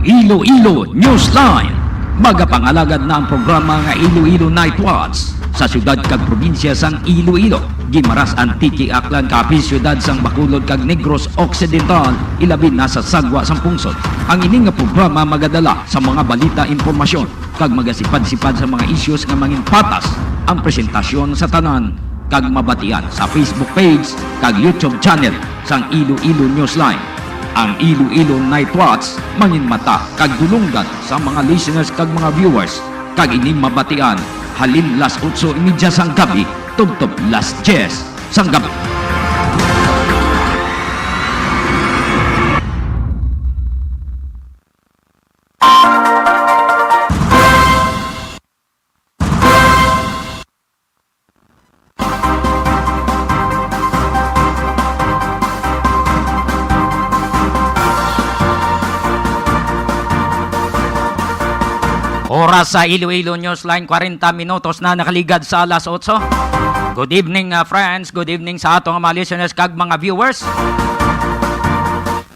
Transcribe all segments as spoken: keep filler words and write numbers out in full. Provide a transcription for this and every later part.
Iloilo Newsline. Magapangalagad na ang programa nga Iloilo Night Watch sa siyudad kag probinsya sang Iloilo, Guimaras, Antique, Aklan, Capiz, siyudad sang Bacolod kag Negros Occidental, ilabi na sa sagwa sang pungsod. Ang ini nga programa magadala sa mga balita, impormasyon, kag magasipad-sipad sa mga issues nga mangin patas ang presentasyon sa tanan kag mabatian sa Facebook page kag YouTube channel sang Iloilo Newsline. Ang Iloilo Night Watch manginmata kag dulonggan sa mga listeners kag mga viewers, kag ini mabatian halin las otso y media sang gabi tubtob las diyes sang gabi. Oras sa Iloilo Newsline, kwarenta minutos na nakaligad sa alas otso. Good evening, uh, friends. Good evening sa ato nga mga listeners kag mga viewers.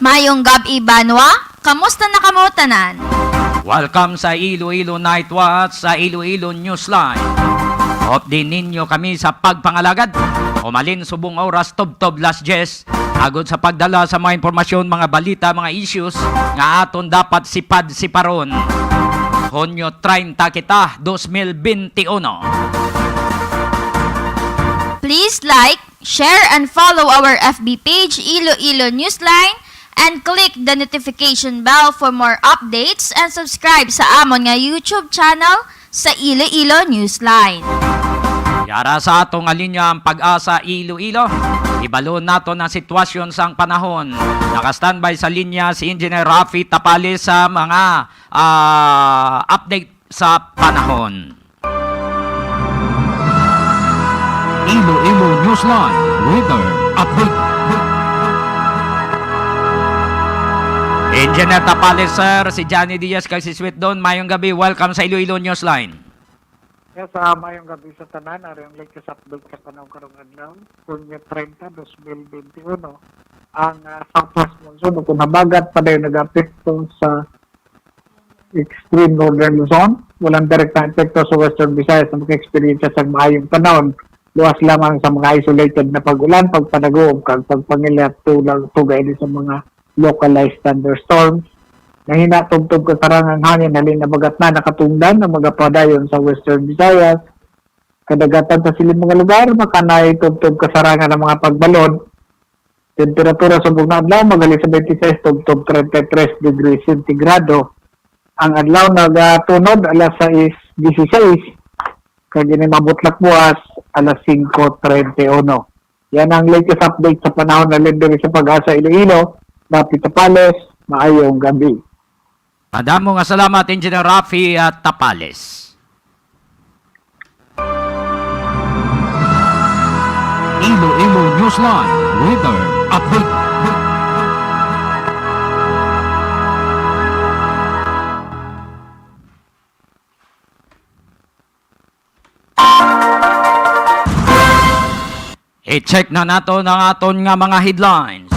Mayong gab-i, banwa. Kamusta na kamo tanan? Welcome sa Iloilo Night Watch sa Iloilo Newsline. Update ninyo kami sa pagpangalagad. Umalin subong oras tubtob las diyes, agod sa pagdala sa mga impormasyon, mga balita, mga issues nga aton dapat sipad-siparon. Hunyo treinta kita, dos mil benti uno. Please like, share, and follow our F B page, Iloilo Newsline, and click the notification bell for more updates, and subscribe sa amon nga YouTube channel sa Iloilo Newsline. Yara sa ato nga linya ang Pag-asa Iloilo. Ibalo naton ang sitwasyon sang panahon. Naka-standby sa linya si Engineer Rafi Tapales sa mga, ah, update sa panahon. Iloilo Newsline Weather Update. Engineer Tapales, sir, si Johnny Diaz kag si Sweet Don, mayong gabi. Welcome sa Iloilo Newsline. Yes, ah, mayong gabi sa tanan. Ari ang latest update sa panahon karong adlaw, Hunyo treinta, dos mil benti uno. Ang, ah, southwest monsoon o kung habagat pa dayon nag-apekto sa extreme northern Luzon, walang direktang epekto sa Western Visayas na maka-experience sang maayong panahon, luwas lamang sa mga isolated na pag-ulan, pagpanaguom, kag pagpangilap tulag tugay ini sa mga localized thunderstorms. Nahina tubtob kasarang ang hangin halin habagat na nakatungdan ang mga padayon sa Western Visayas. Kadagatan sa siling mga lugar, makanay tubtob kasarangan ang mga pagbalod. Temperatura sa bugnaw adlaw, magali sa twenty-six tubtob thirty-three degrees centigrado. Ang adlaw nagatunod alas sais dieciséis, kag ini mabutlak buwas alas singko treinta y uno. Yan ang latest update sa panahon na diri sa Pag-asa Iloilo. Rafi Tapales, maayong gabi. Madamo nga salamat, Engineer Rafi, ah, Tapales. Iloilo Newsline Weather Update. I-check na naton ang aton nga mga headlines.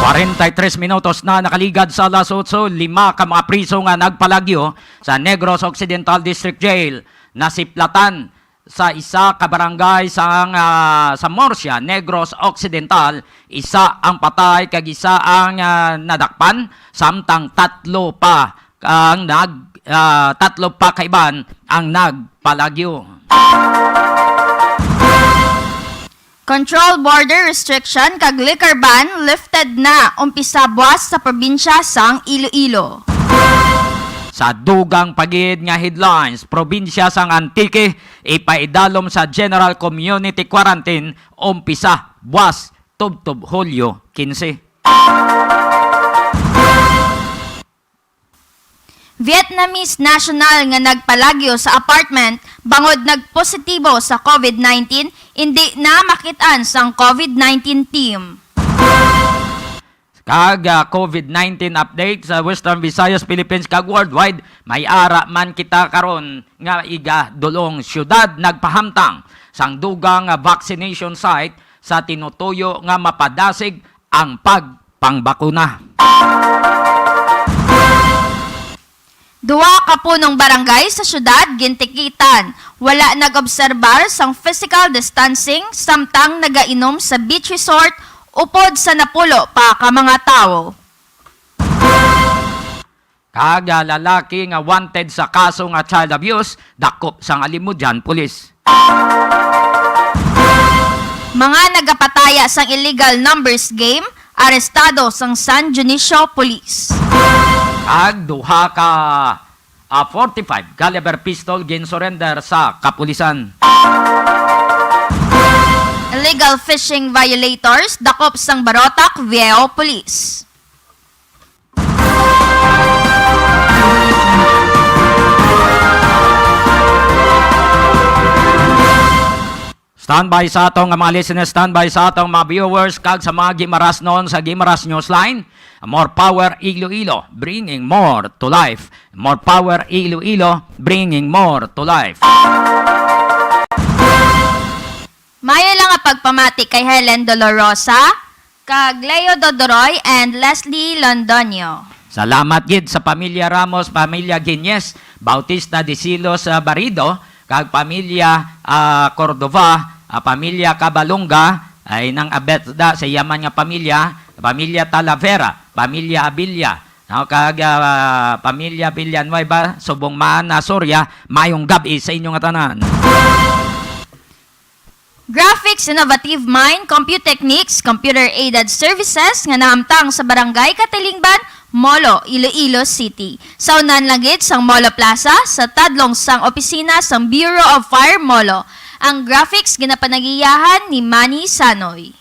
Kwarenta y tres minutos na nakaligad sa alas otso, lima ka mga priso nga nagpalagyo sa Negros Occidental District Jail nasiplatan sa isa ka barangay sang, ah, sa Murcia, Negros Occidental. Isa ang patay kag isa ang, ah, nadakpan, samtang tatlo pa ang nag-, ah, tatlo pa ka iban ang nagpalagyo. Control border restriction kag liquor ban lifted na umpisa buwas sa probinsya sang Iloilo. Sa dugang pa gid nga headlines, probinsya sang Antique ipaidalom sa general community quarantine umpisa buwas tubtob Hulyo kinse. Vietnamese national nga nagpalagyo sa apartment bangod nagpositibo sa covid nineteen, indi na makit-an sang covid nineteen team. Kag, ah, covid nineteen update sa Western Visayas, Philippines, kag worldwide, may ara man kita karon nga igadulong siyudad nagpahamtang sang dugang, ah, vaccination site sa tinutuyo nga mapadasig ang pagpangbakuna. Duha ka punong barangay sa syudad gintikitan, wala nag-obserbar sang physical distancing samtang nagainom sa beach resort upod sa napulo pa ka mga tawo. Kag, ah, lalaki nga wanted sa kaso nga child abuse, dakop sang Alimodian Police. Mga nagapataya sang illegal numbers game, arestado sang San Dionisio Police. Kag duha ka, ah, forty-five caliber pistol ginsurrender sa kapulisan. Illegal fishing violators, dakop sang Barotac, Viejo Police. Standby sa ato nga mga listeners, standby sa ato nga mga viewers, kag sa mga Gimarasnon sa Gimaras Newsline. More power, Iloilo, bringing more to life. More power, Iloilo, bringing more to life. Maayo lang nga pagpamati kay Helen Dolorosa, kag Leo Dodoroy and Leslie Londoño. Salamat gid sa pamilya Ramos, pamilya Guiñez, Bautista de Silos, ah, Barido, kag pamilya, ah, Cordova, ah, pamilya Cabalonga, ay nang abetda sa iya man nga pamilya, pamilya Talavera, pamilya Abilia, no, kag, ah, pamilya Villanueva, subong man, ah, Soria, mayong gab-i sa inyo nga tanan. Graphics Innovative Mind, Computechnics, Computer-Aided Services nga nahamtang sa Barangay Katilingban, Molo, Iloilo City. Saunan lang gid sang Molo Plaza, sa tadlong sang opisina sang Bureau of Fire Molo. Ang graphics ginapanagiyahan ni Manny Sanoy.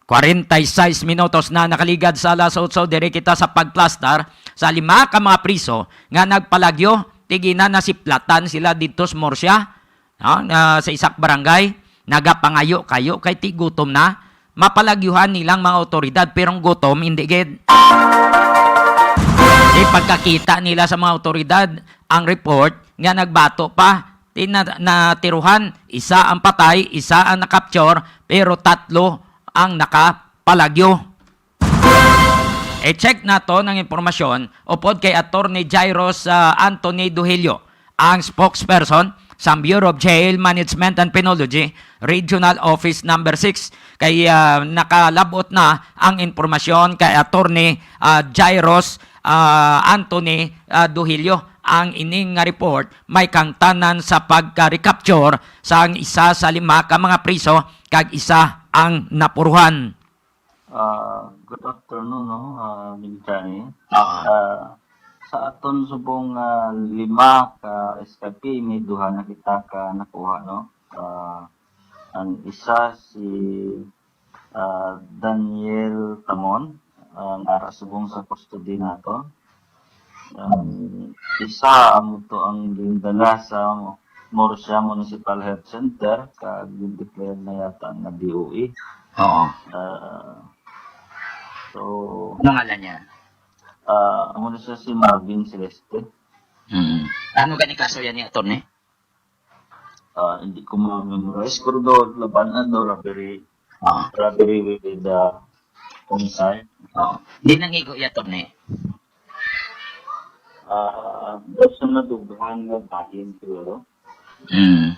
Kwarenta y seis minutos na nakaligad sa alas otso, diri kita sa pagplastar sa lima ka mga priso nga nagpalagyo, ti ginanasiplatan sila didto sa Murcia, no, nga sa isa ka barangay, nagapangayo-kayo kay ti gutom na. Mapalagyuhan nilang mga awtoridad, pero ang gutom, hindi gid. Di pagkakita nila sa mga awtoridad, ang report nga nagbato pa, ti na-, natiruhan, isa ang patay, isa ang na-capture, pero tatlo ang nakapalagyo. I-check naton ang impormasyon upod kay Attorney Jairus, ah, Anthony Duhilio, ang spokesperson sa Bureau of Jail Management and Penology, Regional Office Number Six. Kay, ah, nakalab-ot na ang impormasyon kay Attorney, ah, Jairus, ah, Anthony, ah, Duhilio. Ang ining nga report may kangtanan sa pagka-recapture sang isa sa lima ka mga priso kag isa ang napuruhan. Ah, good afternoon, no, ah, Minchay. Ah. Ah, sa aton subong, ah, lima ka S K P, may duha na kita ka nakuha, no? Ah, ang isa si, ah, Daniel Tamon, ang ara subong sa custody nato. Um, isa ang ito ang gindala sa Murcia Municipal Health Center, kag gin-declare na yata nga D O A. Oo. Ah, so, Ano ngalan niya? Ah, amo na siya si Marvin Celeste. Mm. Ano gani kaso yan ni attorney? Ah, hindi ko ma-memorize, pero do, labanan do robbery. Ah. Robbery with the homicide. Ah. Di nangigo ya, attorney? Ah, basta nadughan nga bahin siguro. Mm.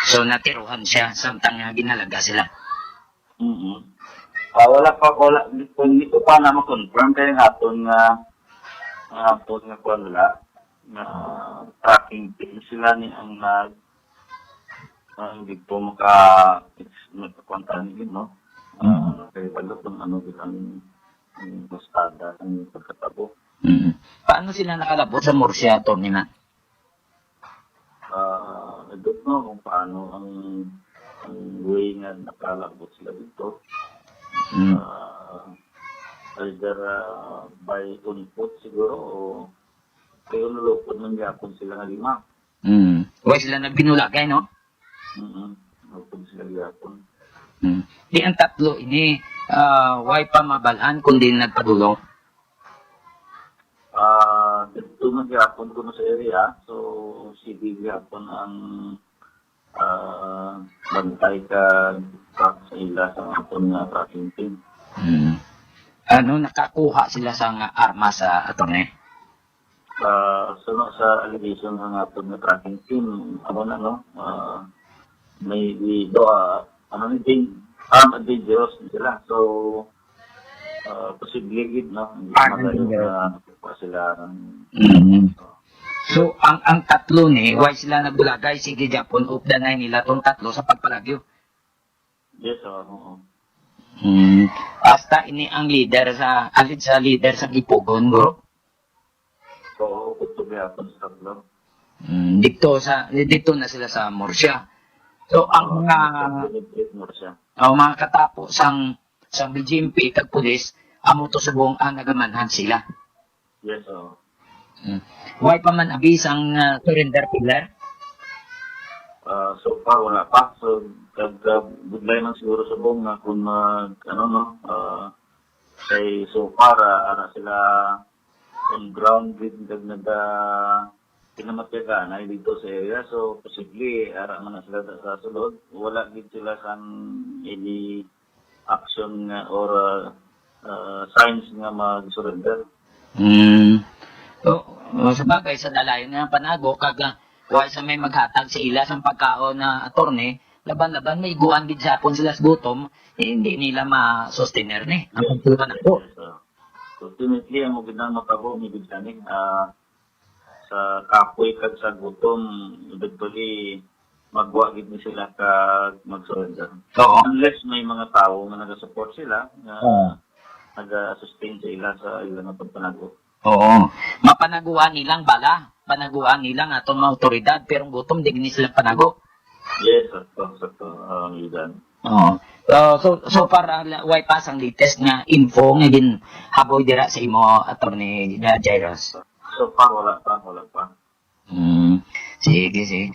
So, natiruhan siya samtang nga ginalaga sila? Mm. Ah, wala pa, wala, kung dito pa na ma-confirm kay ang aton nga, ang aton nga kuwan wala, nga tracking team sila ni ang nag-, ang dito maka-, nagkakuwan ta ni, no? Mm. Ah, kay wala kung ano gid ang, ang kustada ang pagkatabo. Mm. Paano sila nakalabot sa Murcia, attorney, na? Ah, I don't know kung paano ang, ang way nga nakalabot sila dito. Mm. Ah, either, ah, by on foot siguro o kay nalupod man gyapon sila nga lima. Mm. Way sila nagbinulagay, no? Mm-mm. Nalupod sila gyapon. Mm. Di ang tatlo ini, ah, way pa mabalhan kundi nagpadulong. Ah, dito man gyapon kuno sa area, so sige gyapon ang, ah, bantay ka sa ila sa aton nga tracking team. Hmm. Ano, nakakuha sila sa nga armas, ah, attorney? Ah, suno sa allegation nga aton nga tracking team, ano na, no? Ah, may, may do, ah, ano ni, dang-, armed and dangerous na sila. So, ah, posible gid, no? Hindi Armed and magayon dangerous. Na pa sila ng Mhm. So, ang, ang tatlo ni, why sila nagbulagay? Sige, Japon, updanay nila tong tatlo sa pagpalagyo. Yes, oo, oo. Hmm. Hasta ini ang leader sa, alin sa leader sa Gipugon, bro? Oo, kutob gihapon sa tatlo. Hmm, dito sa, dito na sila sa Murcia. So, ang Oo, mga, sa Murcia. Ang mga katapo sang, sang B J M P kag pulis, amo to subong ang nagamanhan sila. Yes, oo. Hmm. Why pa man abi sang, ah, surrender pillar? Ah, so far, wala pa. So, kag, kag, budlay man siguro subong nga kung mag, ano, no, ah, kay so far, ah, ara sila on ground gid, kag naga-, pinamatyaganay dito sa area. So, posible, ara man na sila sa sulod. Wala gid sila sang any action nga or, uh, uh, signs nga mag-surrender. Mm. So, uh, sa bagay, sa dalayon nga panago, kag, uh, wa sa may maghatag sa ila sang pagkaon na attorney, laban-laban, may iguan gid sa hapon sila sa gutom, eh, hindi nila ma-sustainer ni ang pagtuman ako. Yes, sir. So, definitely, ang magandang matabo, may gid kani, ah, sa kapoy kag sa gutom, eventually, magwa gid ni sila kag mag-surrender. Oo. Unless may mga tawo nga nagasupport sila, nga Oo. naga-sustain sa ila sa ila nga pagpanago. Oo. Mapanaguan nilang bala, panaguan nilang aton mga awtoridad, pero ang gutom, di gid ni sila panago. Yes, sakto, sakto, ah, Idan. Oo. So, so, so far, ah, la-, way pa sang latest nga info nga ginhaboy dira sa imo, Attorney, ah, Jairus? So far, wala pa, wala pa. Hmm. Sige, sige.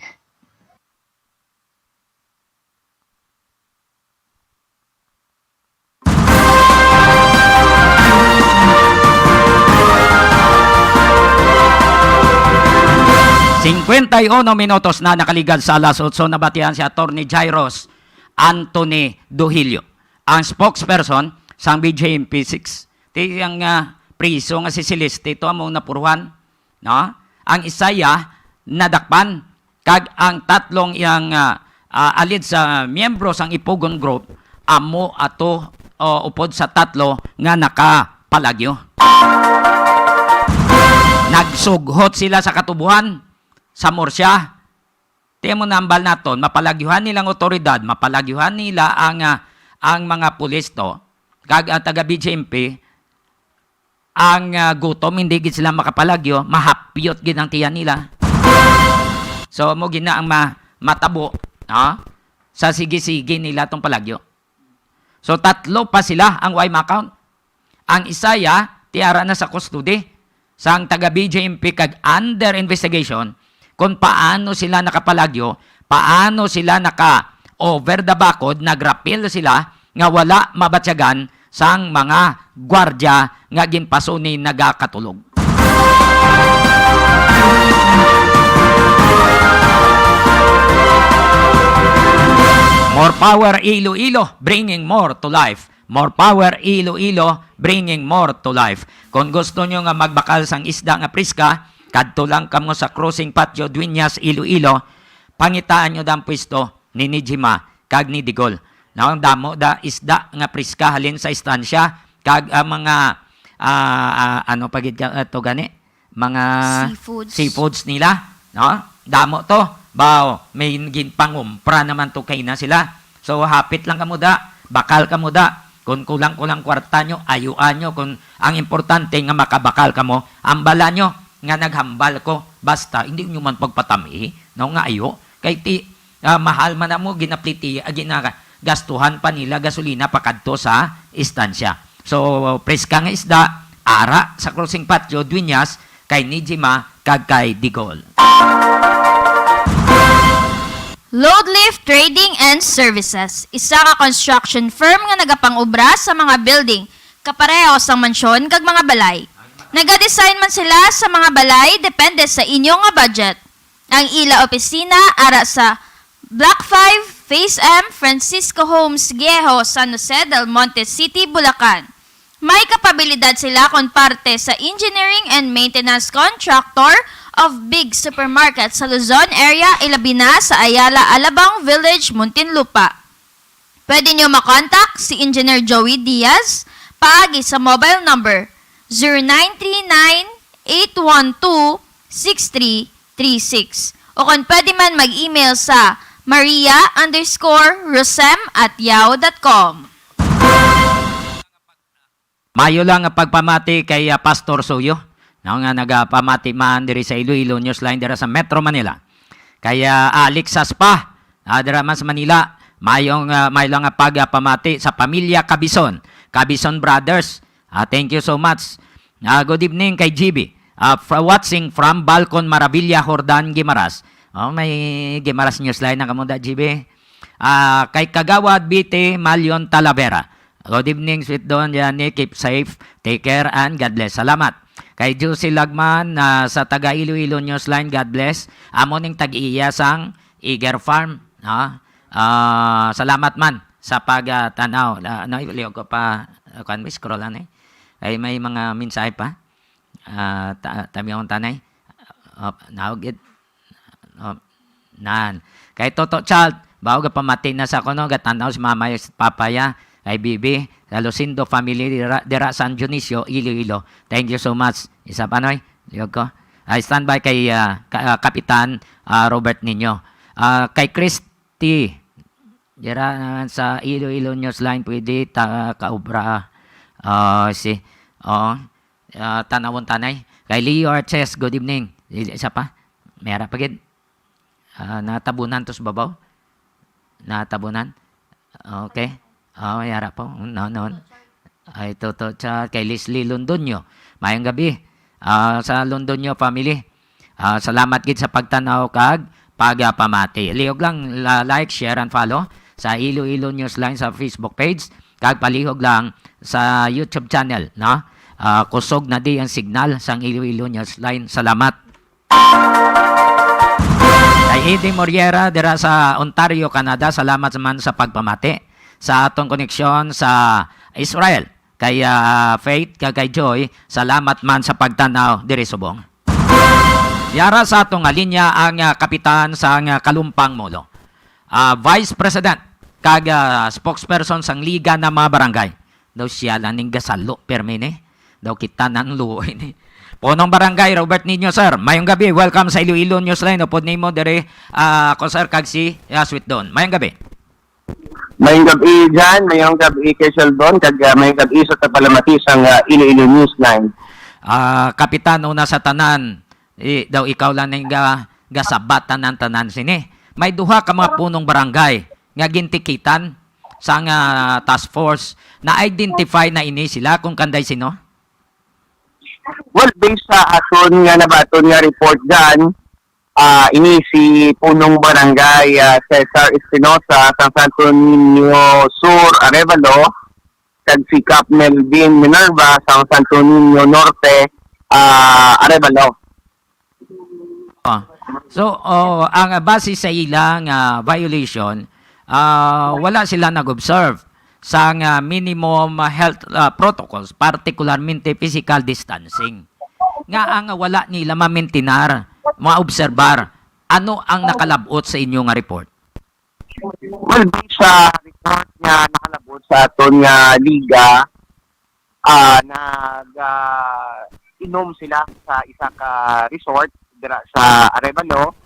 Cincuenta y uno minutos na nakaligad sa alas otso, nabatian si Attorney Jairus Anthony Duhilio, ang spokesperson sang B J M P six. Ti ang, ah, priso nga si Celeste to among napuruhan, no? Ang isaya nadakpan, kag ang tatlong iyang, ah, ah, alleged sa miyembro sang Ipugon Group amo ato, o, upod sa tatlo nga nakapalagyo. Nagsughot sila sa katubuhan sa Murcia. Ti mo nambal naton, mapalagyuhan nilang otoridad, mapalagyuhan nila ang, ah, ang mga pulis to, kag ang taga B J M P, ang, ah, gutom, hindi gid sila makapalagyo, mahapyot gid ang tiyan nila. So, mo gina ang ma-, matabo, no? Sa sige-sige nila tong palagyo. So, tatlo pa sila ang way ma-count. Ang isaya, ti ara na sa custody sang taga B J M P kag under investigation kung paano sila nakapalagyo, paano sila naka over the bakod, nagrapil sila nga wala mabatyagan sang mga gwardya nga ginpasuni nagakatulog. More power, Iloilo, bringing more to life. More power, Iloilo, bringing more to life. Kung gusto nyo nga magbakal sang isda nga priska, kadto lang kamo sa Crossing Patio, Dueñas, Iloilo. Pangitaan nyo dang pwesto ni Nijima kag ni Digol. No, ang damo da isda nga priska halin sa estansya kag ang mga, ah, ah, ano pa gid ka, ah, to gani? Mga Seafoods. Seafoods nila, no? Damo to. Baw, may ginpangumpra naman to kay na sila. So, hapit lang kamo da, bakal kamo da. Kung kulang-kulang kwarta nyo, ayuan nyo. Kung ang importante nga makabakal kamo, hambala nyo nga naghambal ko. Basta, hindi nyo man pagpatami, no, nga ayo. Kay ti, ah, mahal man na mo, ginapliti, ah, ginagastuhan pa nila gasolina pakadto sa estansya. So, preska nga isda, ara sa Crossing Patio, Dueñas, kay Nijima, kag kay Digol. Loadlift Trading and Services, isa ka construction firm nga nagapangubra sa mga building, kapareho sang mansyon kag mga balay. Nagadesign man sila sa mga balay, depende sa inyo nga budget. Ang ila opisina ara sa Block five, Phase M, Francisco Homes Viejo, San Jose del Monte City, Bulacan. May kapabilidad sila kon parte sa engineering and maintenance contractor of big supermarket sa Luzon area, ilabi na sa Ayala, Alabang Village, Muntinlupa. Pwede nyo makontak si Engineer Joey Diaz paagi sa mobile number zero nine three nine, eight one two, six three three six. O kon pwede man mag-email sa maria underscore rosem at yahoo dot com. Mayo lang nga pagpamati kay, ah, Pastor Suyo, no, nga nagapamati man diri sa Iloilo Newsline dira sa Metro Manila. Kay, ah, Alex Saspa, ah, dira man sa Manila, mayong, ah, mayo lang nga pagpamati sa pamilya Cabison, Cabison Brothers. Ah, thank you so much. Ah, good evening kay G B. Ah, fr- watching from Balcon Maravilla, Jordan Guimaras. Oh, may Guimaras Newsline na kamo da, G B. Ah, kay Kagawad B T Malion Talavera. Good evening, Sweet Don, Yanni. Keep safe. Take care and God bless. Salamat. Kay Juicy Lagman, ah, sa taga Iloilo Newsline, God bless. Amo ning tag-iya sang Eager Farm, no? Ah, salamat man sa pag, ah, tanaw. Ah, ano, liog ko pa, ah, kuwan, scroll lang eh. Ay, may mga mensahe pa. Ah, ta tamion tanay. Op, naog gid. Op, nan. Kay Toto Child, bawo gapamati na sa kuno, gatan-aw si Mama, si Papa ya, kay Bibi, sa Lucindo family, dira, dira San Dionisio, Iloilo. Thank you so much. Isa pa, Noy, liog ko. Ay, standby kay, ah, ka- ah, Kapitan, ah, Robert Ninyo. Ah, kay Christy, dira naman sa Iloilo Newsline, pwede ta kaobra. Ah, si, oh, ah, tanawon tanay. Kay Leo Arches, good evening. Isa pa? May ara pa gid. Ah, natabunan to sa babaw? Natabunan? Okay. Oh, may ara po. No, no. Ay, Toto Child, kay Leslie Londonio. Mayong gabi. Ah, sa Londonio family. Ah, salamat gid sa pagtanaw kag pagpamati. Liog lang, la- like, share, and follow sa Iloilo Newsline sa Facebook page. Kag palihog lang sa YouTube channel, no? Ah, kusog na di ang signal sang Iloilo Newsline. Salamat. Kay Eddie Moriera dira sa Ontario, Canada, salamat man sa pagpamati sa atong koneksyon sa Israel. Kay, ah, Faith kag kay Joy, salamat man sa pagtanaw diri subong. Yara sa ato nga linya ang, ah, kapitan sang, ah, Kalumpang Molo. Ah, Vice President kag, ah, spokesperson sang Liga ng mga Barangay. Daw siya lang ning gasalo, permi ni. Daw kita nang luoy ni. Punong Barangay, Robert Niño, sir. Mayong gabi. Welcome sa Iloilo Newsline. Upod nimo diri, ah, ko, sir, kag si, ah, Sweet Don. Mayong gabi. Mayong gabi, Jan. Mayong gabi kay Sheldon. Kag, ah, mayong gabi sa tapalamati sang, ah, Iloilo Newsline. Ah, Kapitan, una sa tanan, i, daw ikaw lang ning ga, gasabat tanan-tanan sini. May duha ka mga punong barangay nga gintikitan sang, ah, task force. Na-identify na ini sila kung kanday sino? Well, based sa aton nga nabaton nga report, Jan, ah, ini si Punong Barangay, ah, Cesar Espinosa sang Santo Niño Sur, Arevalo, kag si Cap Melvin Minerva sang Santo Niño Norte, ah, Arevalo. Ah. So, oh, ang, ah, base sa ilang, ah, violation, ah, wala sila nag-observe sang, ah, minimum health, ah, protocols, particularmente physical distancing. Nga ang wala nila mamintinar, maobserbar, ano ang nakalabot sa inyo nga report? Well, based sa report nga nakalabot sa aton nga liga, ah, nag, ah, inom sila sa isa ka resort dira sa Arevalo,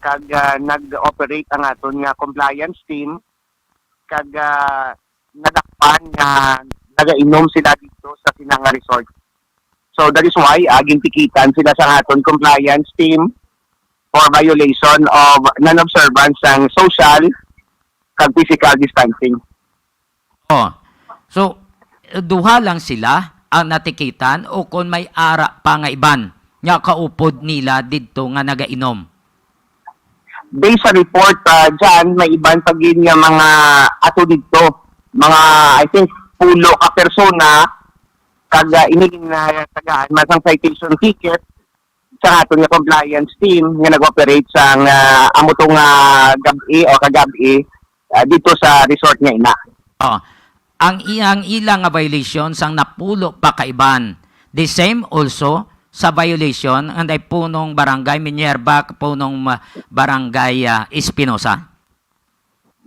kag, ah, nag-operate ang aton nga compliance team, kag, ah, nadakpan nga nagainom sila dito sa sila nga resort. So that is why, ah, gintikitan sila sa aton compliance team for violation of non-observance sang social kag physical distancing. Oh. So, duha lang sila ang natikitan o kon may ara pa nga iban nga kaupod nila didto nga nagainom? Based sa report, ah, Jan, may iban pa gid nga mga ato didto. Mga, I think, pulo ka persona, kag, ah, ini ginatagaan man sang citation ticket, sa aton nga compliance team nga nag-operate sa nga amo to nga gab-i o kagab-i, ah, dito sa resort nga ina. Oh, ang iyang ila nga violation sang napulo pa ka iban. The same also sa violation anday punong barangay Minerva, punong ma-, barangay, ah, Espinosa.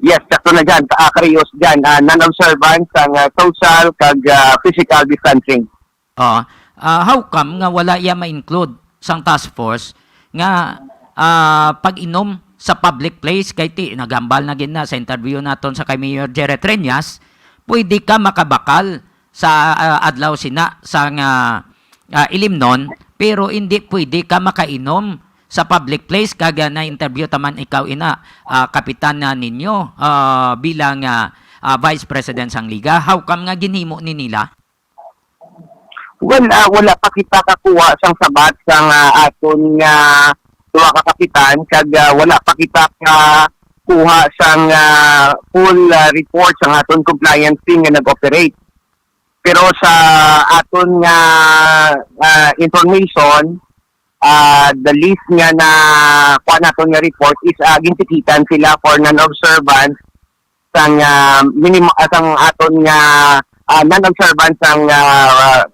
Yes, sakto na dyan. Ah, Karius dyan, ah, non-observance sang, ah, social kag, ah, physical distancing. Oh, ah, how come nga wala iya ma-include sang task force nga, ah, pag-inom sa public place? Kay ti, naghambal na gid na sa interview naton sa kay Mayor Jerry Treñas, pwede ka makabakal sa, ah, adlaw sina sang, ah, ah, ilimnon, pero hindi pwede ka makainom sa public place. Kag, ah, na-interview taman ikaw ina, ah, kapitan na ninyo, ah, bilang, ah, ah, vice president sang liga. How come nga ginhimo ni nila? Well, ah, wala pa kita kakuha sang sabat sang, ah, aton nga duha ka kapitan, kag, ah, wala pa kita kakuha sang, ah, full, ah, report sang aton compliance team nga nag-operate. Pero sa aton nga, ah, information, ah, the list nga na kuha naton nga report is, ah, gintikitan sila for non-observance sang, ah, minimo, ah, sang aton nga, ah, non-observance sang, ah,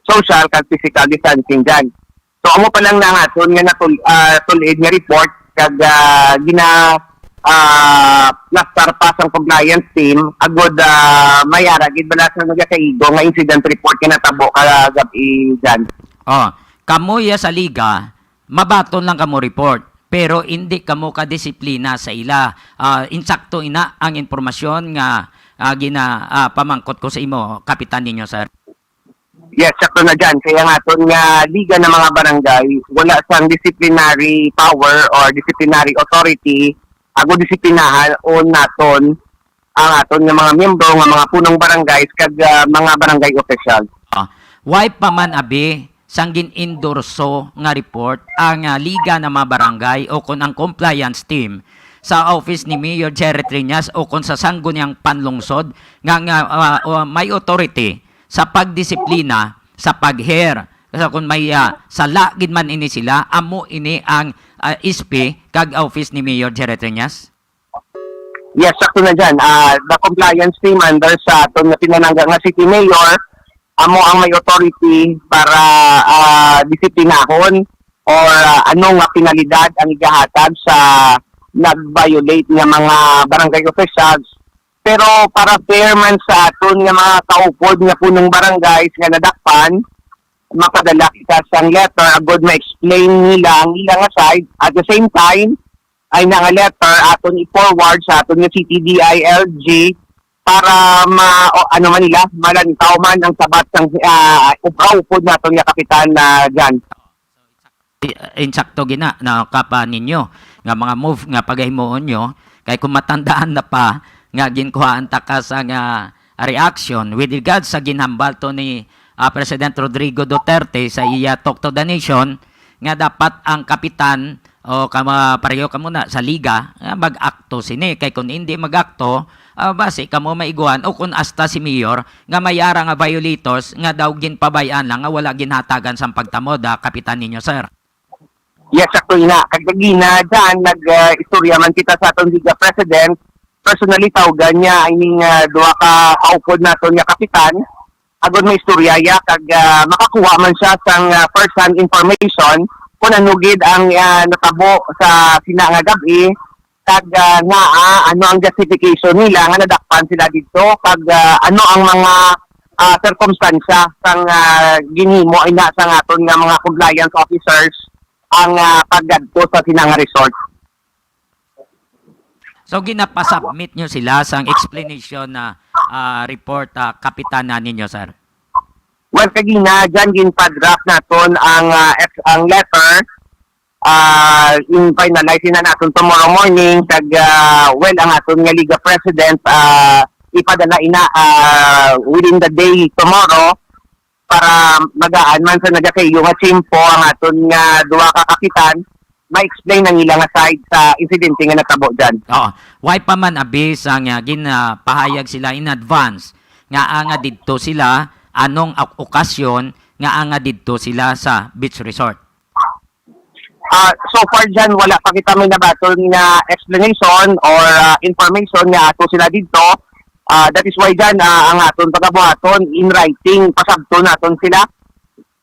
social kag physical distancing dyan. So, amo pa lang na ang aton nga natul-, ah, tulid nga report kag, ah, gina, ah, plastar pa sang compliance team agud, ah, may ara gid bala sa nagakaigo nga incident report nga natabo kagab-i dyan. Oh, kamo ya sa liga, mabaton lang kamo report, pero indi kamo kadisiplina sa ila. Ah, insakto ina ang impormasyon nga, ah, gina-, ah, pamangkot ko sa imo, kapitan ninyo, sir. Yes, sakto na dyan. Kaya nga aton nga liga ng mga barangay, wala sang disciplinary power or disciplinary authority, ago disiplinahan o naton ang aton nga mga miyembro nga mga punong barangays kag, ah, mga barangay officials. Ah, why pa man abi sang gin-endorso nga report ang, ah, Liga ng mga Barangay o kon ang compliance team sa office ni Mayor Jerry Triñas o kon sa Sangguniang Panlungsod nga, nga, ah, o may authority sa pagdisiplina sa pag-hire? Kasi kung may, ah, sala gid man ini sila, amo ini ang, ah, S P kag office ni Mayor Jerry Triñas? Yes, sakto na dyan. Ah, the compliance team under sa aton nga pinalangga nga city mayor, amo ang may authority para, ah, disiplinahon or, ah, ano nga penalidad ang igahatag sa nag-violate nga mga barangay officials. Pero para fair man sa aton nga mga kaupod nga punong barangays nga nadakpan, mapadala kita sang letter agud ma-explain nila ang ila nga side. At the same time, ay na nga letter aton i-forward sa aton nga city D I L G para ma-, o, ano man nila, malantaw man ang sabat sang, ah, upaw pod naton nga kapitan na dyan. I-, insakto gina na kapa ninyo nga mga move nga pagahimuon nyo, kay kung matandaan na pa nga ginkuhaan ta ka sa nga reaction with regards sa ginhambal to ni, ah, President Rodrigo Duterte sa iya Talk to the Nation nga dapat ang kapitan o kama-, pareho kamo na sa liga nga mag-akto sini, kay kung hindi mag-akto, ah, basi kamo maiguan o kung hasta si mayor nga may ara nga violators nga daw ginpabay-an lang nga wala ginhatagan sang pagtamod, ah, kapitan ninyo, sir. Yes, sakto ina. Kag kagina dyan, nag, ah, istorya man kita sa aton Liga President. Personally, tawgan niya ining, ah, duha ka kaupod naton nga kapitan. Agod may istorya ya, kag, ah, makakuha man siya sang, ah, first-hand information kung ano gid ang, ah, natabo sa sina nga gab-i, kag, ah, nga, ah, ano ang justification nila nga nadakpan sila dito, kag, ah, ano ang mga, ah, sirkumstansya sang, ah, ginhimo ina sang aton nga mga compliance officers ang, ah, paggadto sa sina nga resort. So, ginapasubmit nyo sila sang explanation na, ah, report, ah, kapitana ninyo, sir? Well, kagina, dyan, ginpadraft naton ang, ah, ex-, ang letter. Ah, in finalize na naton tomorrow morning, kag, ah, well, ang aton nga Liga President, ah, ipadala ina, ah, within the day tomorrow para magaan man sa nagakaiyo nga tiyempo ang aton nga duha ka kapitan, ma-explain ang ila nga side sa insidente nga natabo dyan. Oo. Why pa man abi sang, ah, ginapahayag sila in advance nga anga didto sila, anong ok-, okasyon nga anga didto sila sa beach resort? Ah, so far dyan, wala pa kita may nabaton nga explanation or, ah, information nga ato sila dito. Ah, that is why dyan, ah, ang aton pagabuhaton in writing, pasabton naton sila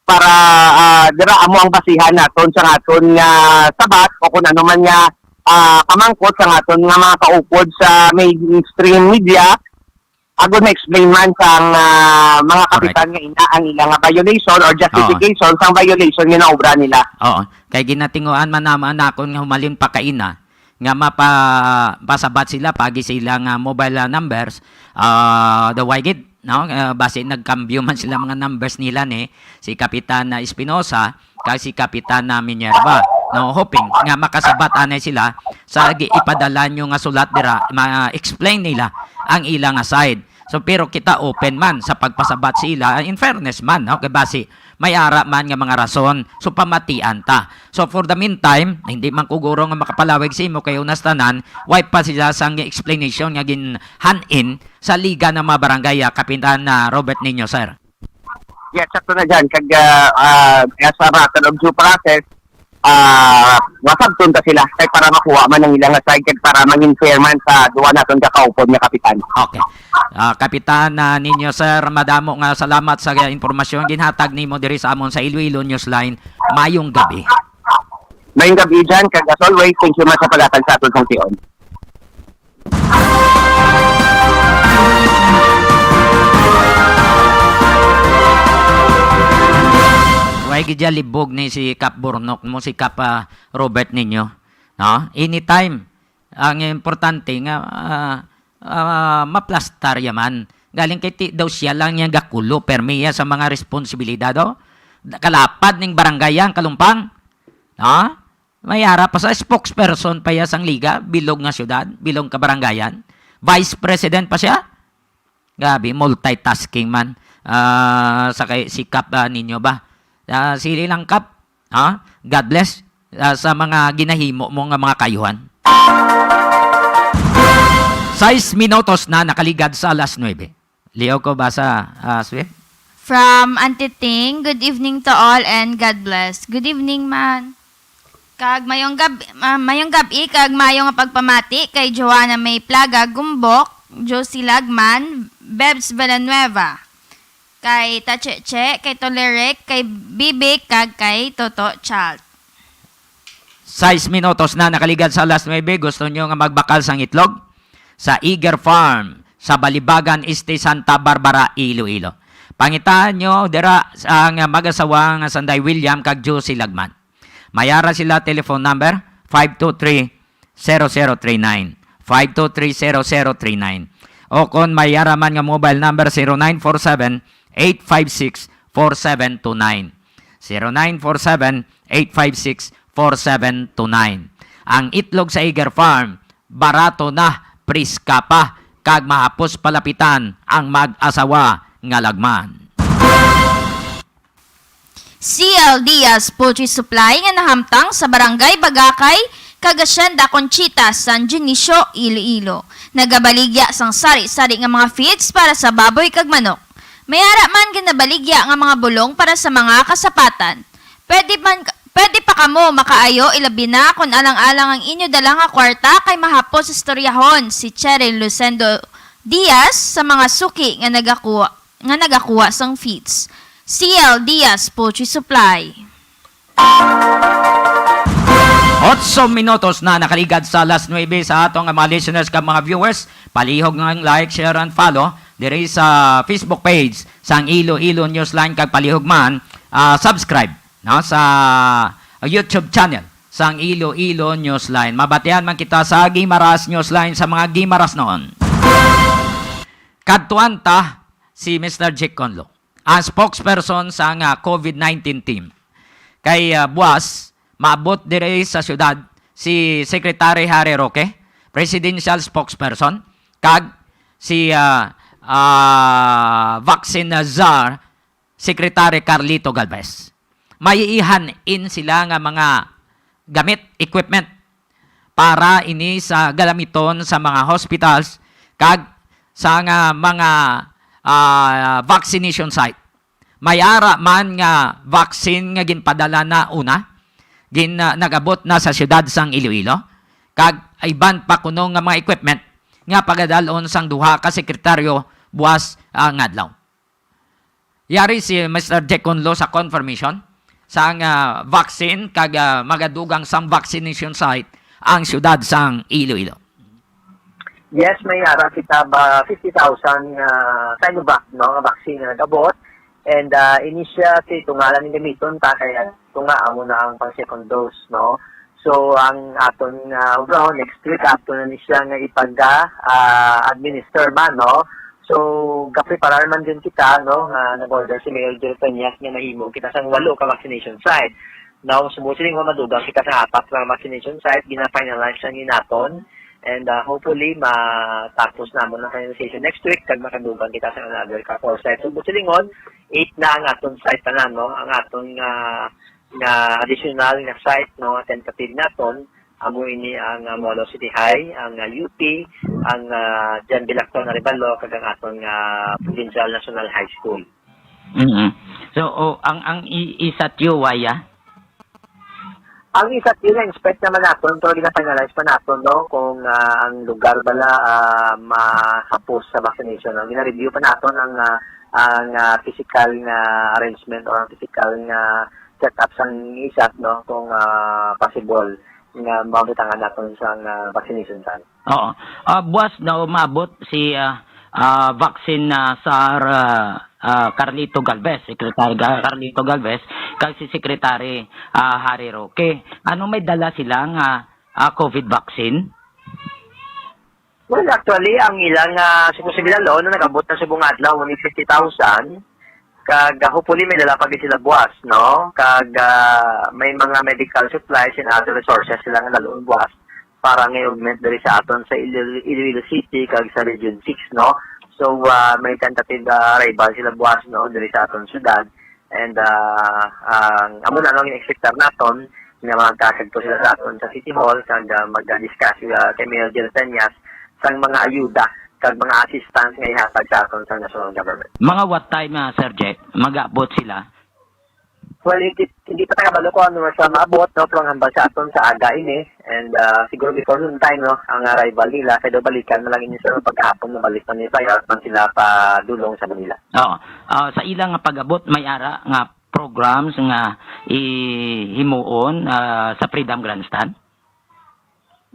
para, ah, dira amo ang basihan naton sa aton nga sabat o kung ano man nga, ah, pamangkot sa aton nga mga kaupod sa mainstream media. Ako na-explain man sang, ah, mga Correct. kapitan nga ina ang ilang nga violation or justification sang violation nga naobra nila. Oo. Kay ginatinguan man naman nakon nga humalin pa kaina nga mapa-, pasabat sila pagi sila nga mobile, ah, numbers, ah, the why gid, no? Ah, basi nagkambyo man sila mga numbers nila ni si Kapitan, ah, Espinosa kag si Kapitan, ah, Minerva. No, hoping nga makasabat anay sila sa gi-, ipadala nyo nga sulat dira, ma-explain nila ang ila nga side. So, pero kita open man sa pagpasabat sa ila, in fairness man, no? Kay basi may ara man nga mga rason, so pamatian ta. So, for the meantime, hindi man ko guro nga makapalawig sa imo kay unas tanan, way pa sila sang explanation nga ginhan-in sa Liga ng mga Barangay, ah, Kapitan, ah, Robert Niño, sir. Yes, sakto na dyan. Kag, ah, ah, as a matter of due process, ah, masabton ta sila kay para makuha man ang ilang side kag para mangin fair man sa duwa naton ka kaupod nga kapitan. Okay. Ah, Kapitan, ah, Niño, sir, madamo nga salamat sa impormasyon ginhatag nimo diri sa amon sa Iloilo Newsline. Mayong gabi. Mayong gabi dyan, kag as always, thank you man sa paghatag sa aton sang tion. Way gid ya libog ni si Kap Burnok mo, si Kap, ah, Robert Niño, no? Anytime, ang importante nga, ah, ah, maplastar ya man. Galing kay ti daw siya lang yang gakulo, permi ya sa mga responsibilidad, oh. Kalapad ning barangay ang Kalumpang, no? May ara pa sa spokesperson pa ya sang liga, bilog nga syudad, bilog ka barangayan. Vice President pa siya. Grabe, multitasking man. Ah, sa kay, si Kap, ah, Niño ba? Ah, sili lang, Kap. Ha? God bless, ah, sa mga ginahimo mo nga mga kayuhan. Sais minutos na nakaligad sa alas nuebe. Liog ko basa, ah, Swift? From Auntie Ting, "Good evening to all and God bless." Good evening, man. Kag mayong gab-, ah, mayong gab-i kag mayo nga pagpamati kay Joanna May Plaga Gumbok, Josie Lagman, Bebs Villanueva, kay Tacheche, kay Toleric, kay Bibi, kag kay Toto Chalt. Sais minutos na nakaligad sa alas nuebe. Gusto nyo nga magbakal sang itlog? Sa Eager Farm, sa Balibagan Este, Santa Barbara, Iloilo. Pangitaan nyo dira sa nga mag-asawa nga Sanday William kag Josie Lagman. Mayara sila telephone number, five two three, zero zero three nine. Five two three, zero zero three nine. O kon mayara man nga mobile number, zero nine four seven, eight five six, four seven two nine. Zero nine four seven, eight five six, four seven two nine. Ang itlog sa Eager Farm, barato na, priska pa, kag mahapos palapitan ang mag-asawa nga Lagman. C L Diaz Poultry Supply nga nahamtang sa Barangay Bagakay kag Hacienda Conchita, San Dionisio, Iloilo. Nagabaligya sang sari-sari nga mga feeds para sa baboy kag manok. May ara man ginabaligya nga mga bulong para sa mga kasapatan. Pwede man, pwede pa kamo makaayo, ilabi na kon alang-alang ang inyo dala nga kwarta kay mahapos istoryahon si Cheryl Lucendo Diaz sa mga suki nga nagakuha, nga nagakuha sang feeds. C L Diaz Poultry Supply. Otso minutos na nakaligad sa alas nuebe sa ato nga mga listeners kag mga viewers. Palihog nga like, share, and follow diri sa Facebook page sang Iloilo Newsline kag palihog man, ah, subscribe, no, sa YouTube channel sang Iloilo Newsline. Mabatian man kita sa Guimaras Newsline sa mga Guimaras noon. Kadtuan ta si Mister Jake Conlo, ang spokesperson sa nga COVID nineteen team. Kay, ah, buwas, maabot diri sa syudad si Secretary Harry Roque, presidential spokesperson, kag si, ah, ah, vaccine czar, Secretary Carlito Galvez. May ihan-in sila nga mga gamit, equipment, para ini sa galamiton sa mga hospitals kag sa nga mga, ah, vaccination site. May ara man nga vaccine nga ginpadala na una, gin-, ah, nag-abot na sa siyudad sang Iloilo, kag iban pa kuno nga mga equipment nga pagadal-on sang duha ka sekretaryo buas, ah, nga adlaw. Yari si Mister Jack Conlo sa confirmation sang, ah, vaccine kag, ah, magadugang sang vaccination site ang siyudad sang Iloilo. Yes, may ara kita ba fifty thousand nga Sinovac, no, nga vaccine nga nag-abot. And, ah, ini siya si tunga lang ni gamiton ta, kaya tunga amo na ang pang second dose, no. So, ang aton nga obrahon next week, ato na ni siya nga ipag, ah, administer man, no. So, gapreparar man din kita, no, nga nag-order si Mayor Jerry Peñas nga mahimo kita sang walo ka vaccination site. Now, subong siling madugang kita sa apat nga vaccination site, gina-finalize na ni naton. And, ah, hopefully, matapos namon ang finalization next week, kag makadugang kita sa another ka four sites. So, busilingon, eight na ang aton site tanan, no? Ang aton nga, nga additional nga site, no, tentative naton, amo ini ang, ah, Molo City High, ang, ah, U P, ang, ah, John Vilacton Arevalo, kag ang aton nga Provincial National High School. Mm. So, oh, ang, ang i-, isatyo, waya? Ang isatyo na-inspect naman naton, pero gina-finalize pa naton, no, kung, ah, ang lugar bala, ah, mahapos sa vaccination. Ang gina-review pa naton ang, ah, ang, ah, physical nga arrangement or ang physical nga setup sang isat, no, kung, ah, possible nga mabutangan naton sang, ah, vaccination site. Oo. Ah, buas na umabot si, ah, ah, vaccine na sa, ah, ah, Carlito Galvez, Secretary Ga-, Carlito Galvez, kag si Secretary, ah, Harry Roque. Ano, may dala sila nga, ah, COVID vaccine? Well, actually, ang ilang, ah, supposed to be law, no, nag-abot na subong adlaw, one hundred fifty thousand. Kag, ah, hopefully, may dala pa gid sila buas, no? Kag, ah, may mga medical supplies and other resources sila nga dal-on buas para nga i-augment diri sa aton sa Ilo-, Iloilo City kag sa Region six, no? So, ah, may tentative, ah, arrival sila buas, no, diri sa aton syudad. And, ah, ang amo na lang in-expectar naton nga magkasagto sila sa aton sa City Hall kag, ah, mag-discuss sila kay Mayor Jill Peñas sang mga ayuda kag mga assistance nga ihatag sa aton sa national government. Mga what time, ah, Sir Jack, mag-abot sila? Well, hindi, hindi pa tayo kabalo kung ano sa maabot, no? Pero ang hambal sa aton sa aga ini, and, ah, siguro before noon time, no, ang arrival nila, kaya daw balikan na lang ini sa pagkahapon, mabalik na nila, kaya man sila padulong sa Manila. Oo. Ah, sa ilang nga pag-abot, may ara nga programs nga i-, himuon, ah, sa Freedom Grandstand?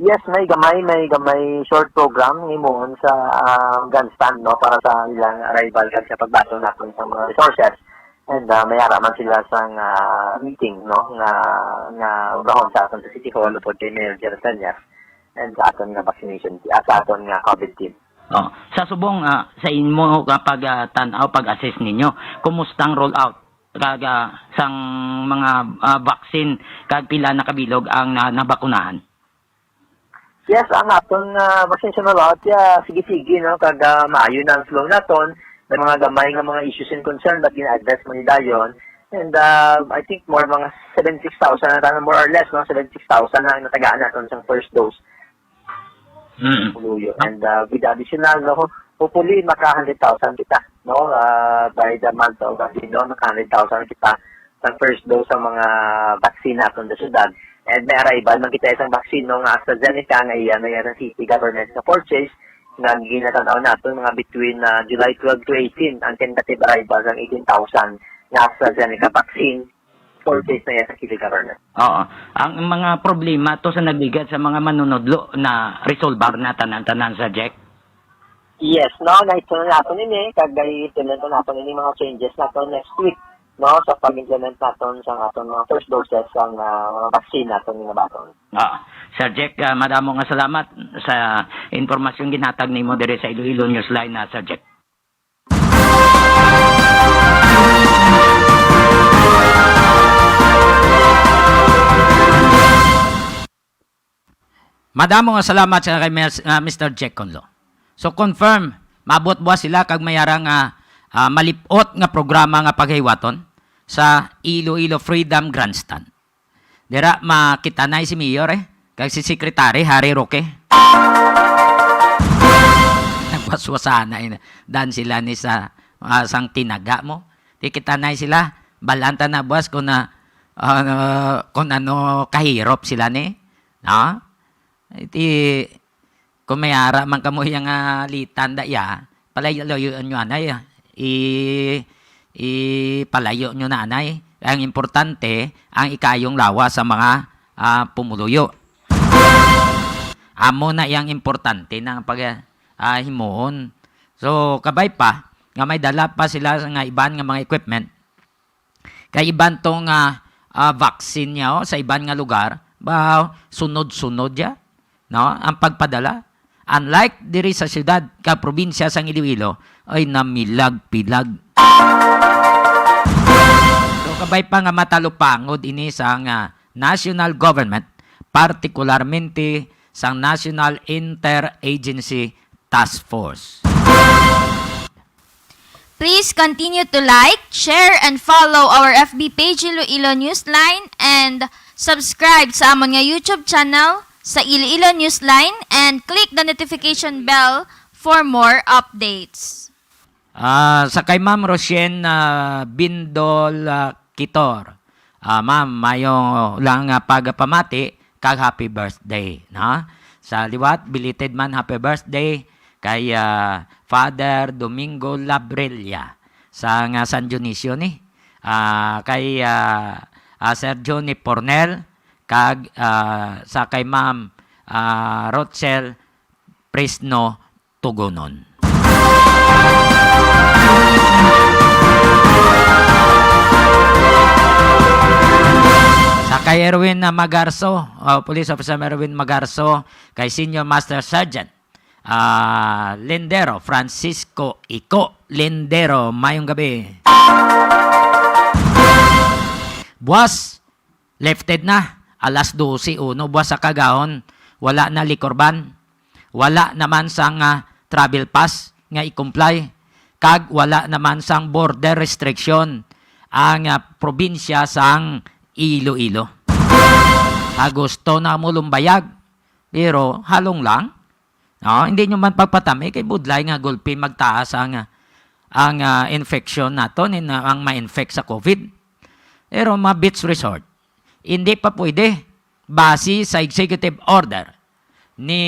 Yes, may gamay, may gamay short program himuon sa, ah, grandstand, no, para sa ilang arrival kag sa pagbaton natin sa mga resources. And, ah, may ara man sila sa, ah, meeting, no, nga, nga obrahon sa aton sa City Hall upod kay Mayor Jerry Peñas and sa aton nga vaccination, ah, sa aton nga COVID team. Oh, sa subong, ah, sa imo nga pag, ah, tan-aw, pag-assess ninyo, kumusta ang rollout kag, ah, sang mga, ah, vaccine kag pila na kabilog ang na-, nabakunahan? Yes, ang aton, ah, vaccination rollout, ya, sige-sige, no? Kag, ah, maayo na ang flow naton. May mga gamay nga mga issues and concern, but gina-address mo ni dayon. And, ah, I think more mga seventy-six thousand na tanan, more or less, no? Seventy-six thousand na ang natagaan naton sa first dose. Mm. Puluyo. And, ah, with additional, no? Hopefully, maka hundred thousand kita, no? Ah, by the month of April, no? Maka hundred thousand kita sa first dose sa mga vaccine naton sa syudad. And may arrival man kita isang vaccine, no, nga AstraZeneca, nga iya na iya sa city government sa purchase, nga ginatanaw naton mga between, ah, July twelve to eighteen, ang tentative arrival ng eighteen thousand nga AstraZeneca vaccine, purchase na iya sa city government. Oo. Ang mga problema to sa nagligad sa mga manunodlo na resolbar na tanan-tanan, Sir Jack? Yes, no, na-ito na nato nini, kag i-implement na nato nini mga changes nato next week, no, sa pag-implement naton sa aton mga first doses sang, ah, mga vaccine naton nga baton. Ah, Sir Jack, ah, madamo nga salamat sa impormasyon ginhatag nimo diri sa Iloilo Newsline, ah, Sir Jack. Madamo nga salamat sa kay Mes-, ah, Mister Jack Conlo. So, confirm, maabot buwas sila kag may ara nga, ah, malip-ot nga programa nga paghiwaton sa Iloilo Freedom Grandstand. Dira makitanay si Mayor, eh, kag si Secretary Harry Roque. Nagwaswasanay na dan sila ni sa, ah, sang tinaga mo. Di kitanay sila, balanta na buwas ko na ah, kung ano kahirop sila ni, no? Iti, kung may ara man kamo yang, ah, litan da iya, palayo-layo nyo anay, ah. I-, ipalayo nyo na anay. Ang importante, ang ikayong lawas sa mga, ah, pumuluyo. Amo na yang importante na pag, ah, himuon. So, kabay pa, nga may dala pa sila nga iban nga mga equipment. Kay iban to nga, ah, vaccine niya, oh, sa iban nga lugar, ba, sunod-sunod ya, no? Ang pagpadala. Unlike diri sa siyudad kag probinsya sang Iloilo, ay namilag-pilag. So, kabay pa nga matalupangod ini sa nga national government, partikularmente sang National Interagency Task Force. Please continue to like, share, and follow our F B page, Iloilo Newsline, and subscribe sa amon nga YouTube channel sa Iloilo Newsline, and click the notification bell for more updates. Ah, sa kay Ma'am Rosien, ah, Bindol, ah, Kitor. Ah, ma'am, mayo lang nga pagpamati kag happy birthday, no? Sa liwat, belated man happy birthday kay, ah, Father Domingo Labrilla sa nga San Dionisio ni. Ah, kay, ah, ah, Sir Johnny Pornel kag, ah, sa kay Ma'am, ah, Rochelle Fresno Tugonon. Sa kay Erwin, ah, Magarso, ah, Police Officer Erwin Magarso, kay Senior Master Sergeant, ah, Lindero, Francisco Ico Lindero, mayong gabi. Buwas, lifted na, alas dose uno buwas sa kagahon, wala na liquor ban, wala naman sang, ah, travel pass nga i-comply, kag wala naman sang border restriction ang, ah, probinsya sang Iloilo. Ah, gusto na mo lumbayag, pero halong lang. No, hindi nyo man pagpatami kay budlay nga gulpi magtaas ang, ang, ah, infection naton, in, ang ma-infect sa COVID. Pero mga beach resort, hindi pa pwede base sa executive order ni,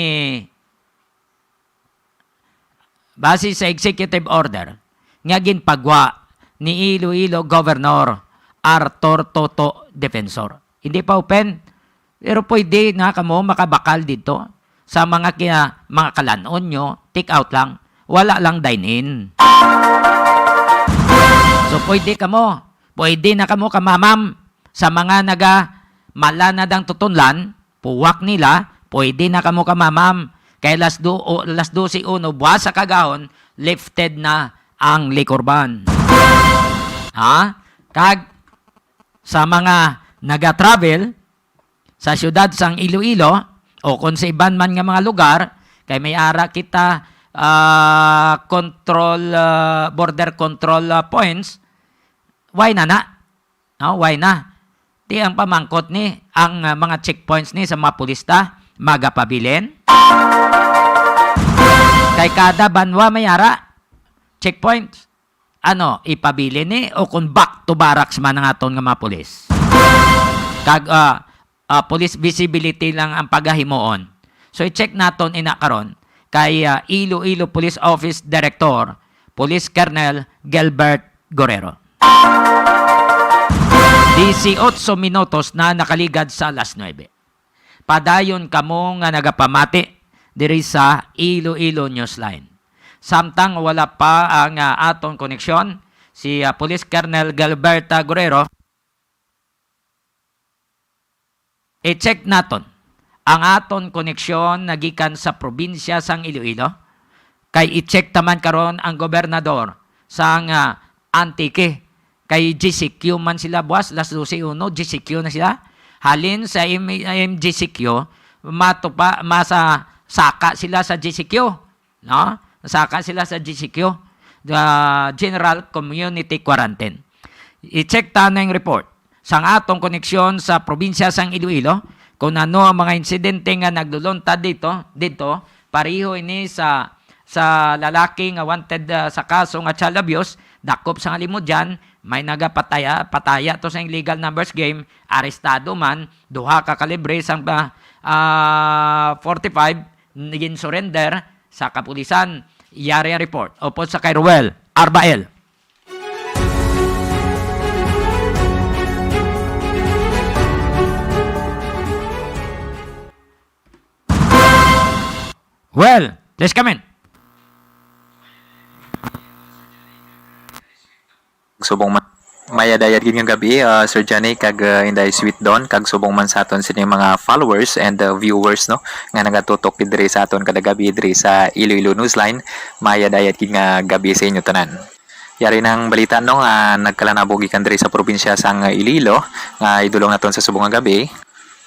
base sa executive order nga ginpagwa ni Iloilo Governor Arthur Toto Defensor. Hindi pa open, pero pwede na kamo makabakal dito sa mga kina-, mga kalan-on nyo, take out lang. Wala lang dine-in. So, pwede kamo, pwede na kamo kamamam sa mga naga-, mala na dang tutunlan, puwak nila, pwede na kamo kamamam. Kay las do-, o, las dose uno, buwas sa kagahon, lifted na ang liquor ban. Ha? Kag sa mga naga-travel sa siyudad sang Iloilo o kon sa iban man nga mga lugar, kay may ara kita, ah, control, ah, border control, ah, points, why na na? No, why na? Ti ang pamangkot ni, ang, ah, mga checkpoints ni sa mga pulista, magapabilin? Kay kada banwa may ara, checkpoints. Ano, ipabilin ni o kung back to barracks man ang aton nga mga pulis? Kag, ah, ah, police visibility lang ang pagahimuon. So, i-check naton ina karon kay, ah, Iloilo Police Office Director, Police Colonel Gilbert Guerrero. Dieciocho minutos na nakaligad sa alas nuebe. Padayon kamo nga nagapamati diri sa Iloilo Newsline. Samtang wala pa ang, ah, aton koneksyon, si, ah, Police Colonel Gilberta Guerrero, i-check naton ang aton koneksyon na gikan sa probinsya sang Iloilo. Kay i-check ta man karon ang gobernador sang, ah, Antique. Kay G C Q man sila, buwas, las dose uno, G C Q na sila. Halin sa M-, M G C Q, matupa-, masa-, saka sila sa G C Q, no? Saka sila sa G C Q, the General Community Quarantine. I-check ta na yung report sang atong koneksyon sa probinsya sang Iloilo, kung ano ang mga insidente nga nagluluntad dito, dito, pareho ini sa, sa lalaki nga wanted, ah, sa kaso nga child abuse, dakop sa Ngalimudyan, May nagapataya, pataya to sa illegal numbers game, arestado man, duha ka kalibre sang, ah, ah, forty-five, nagin surrender sa kapulisan. Yari ang report. Upod sa kay Ruel Arbael. Well, please come in. Subong man, mayad-ayad gid nga gabi, ah, Sir Johnny, kag, ah, Inday Sweet Dawn, kag subong man sa aton sini mga followers and, ah, viewers, no, nga nagatutok gid diri sa aton kada gabi diri sa Iloilo Newsline. Mayad-ayad gid nga gabi sa inyo tanan. Yari nang balita, no, nga nagkalanabo gikan diri sa probinsya sang Iloilo, nga idulong naton sa subong nga gabi.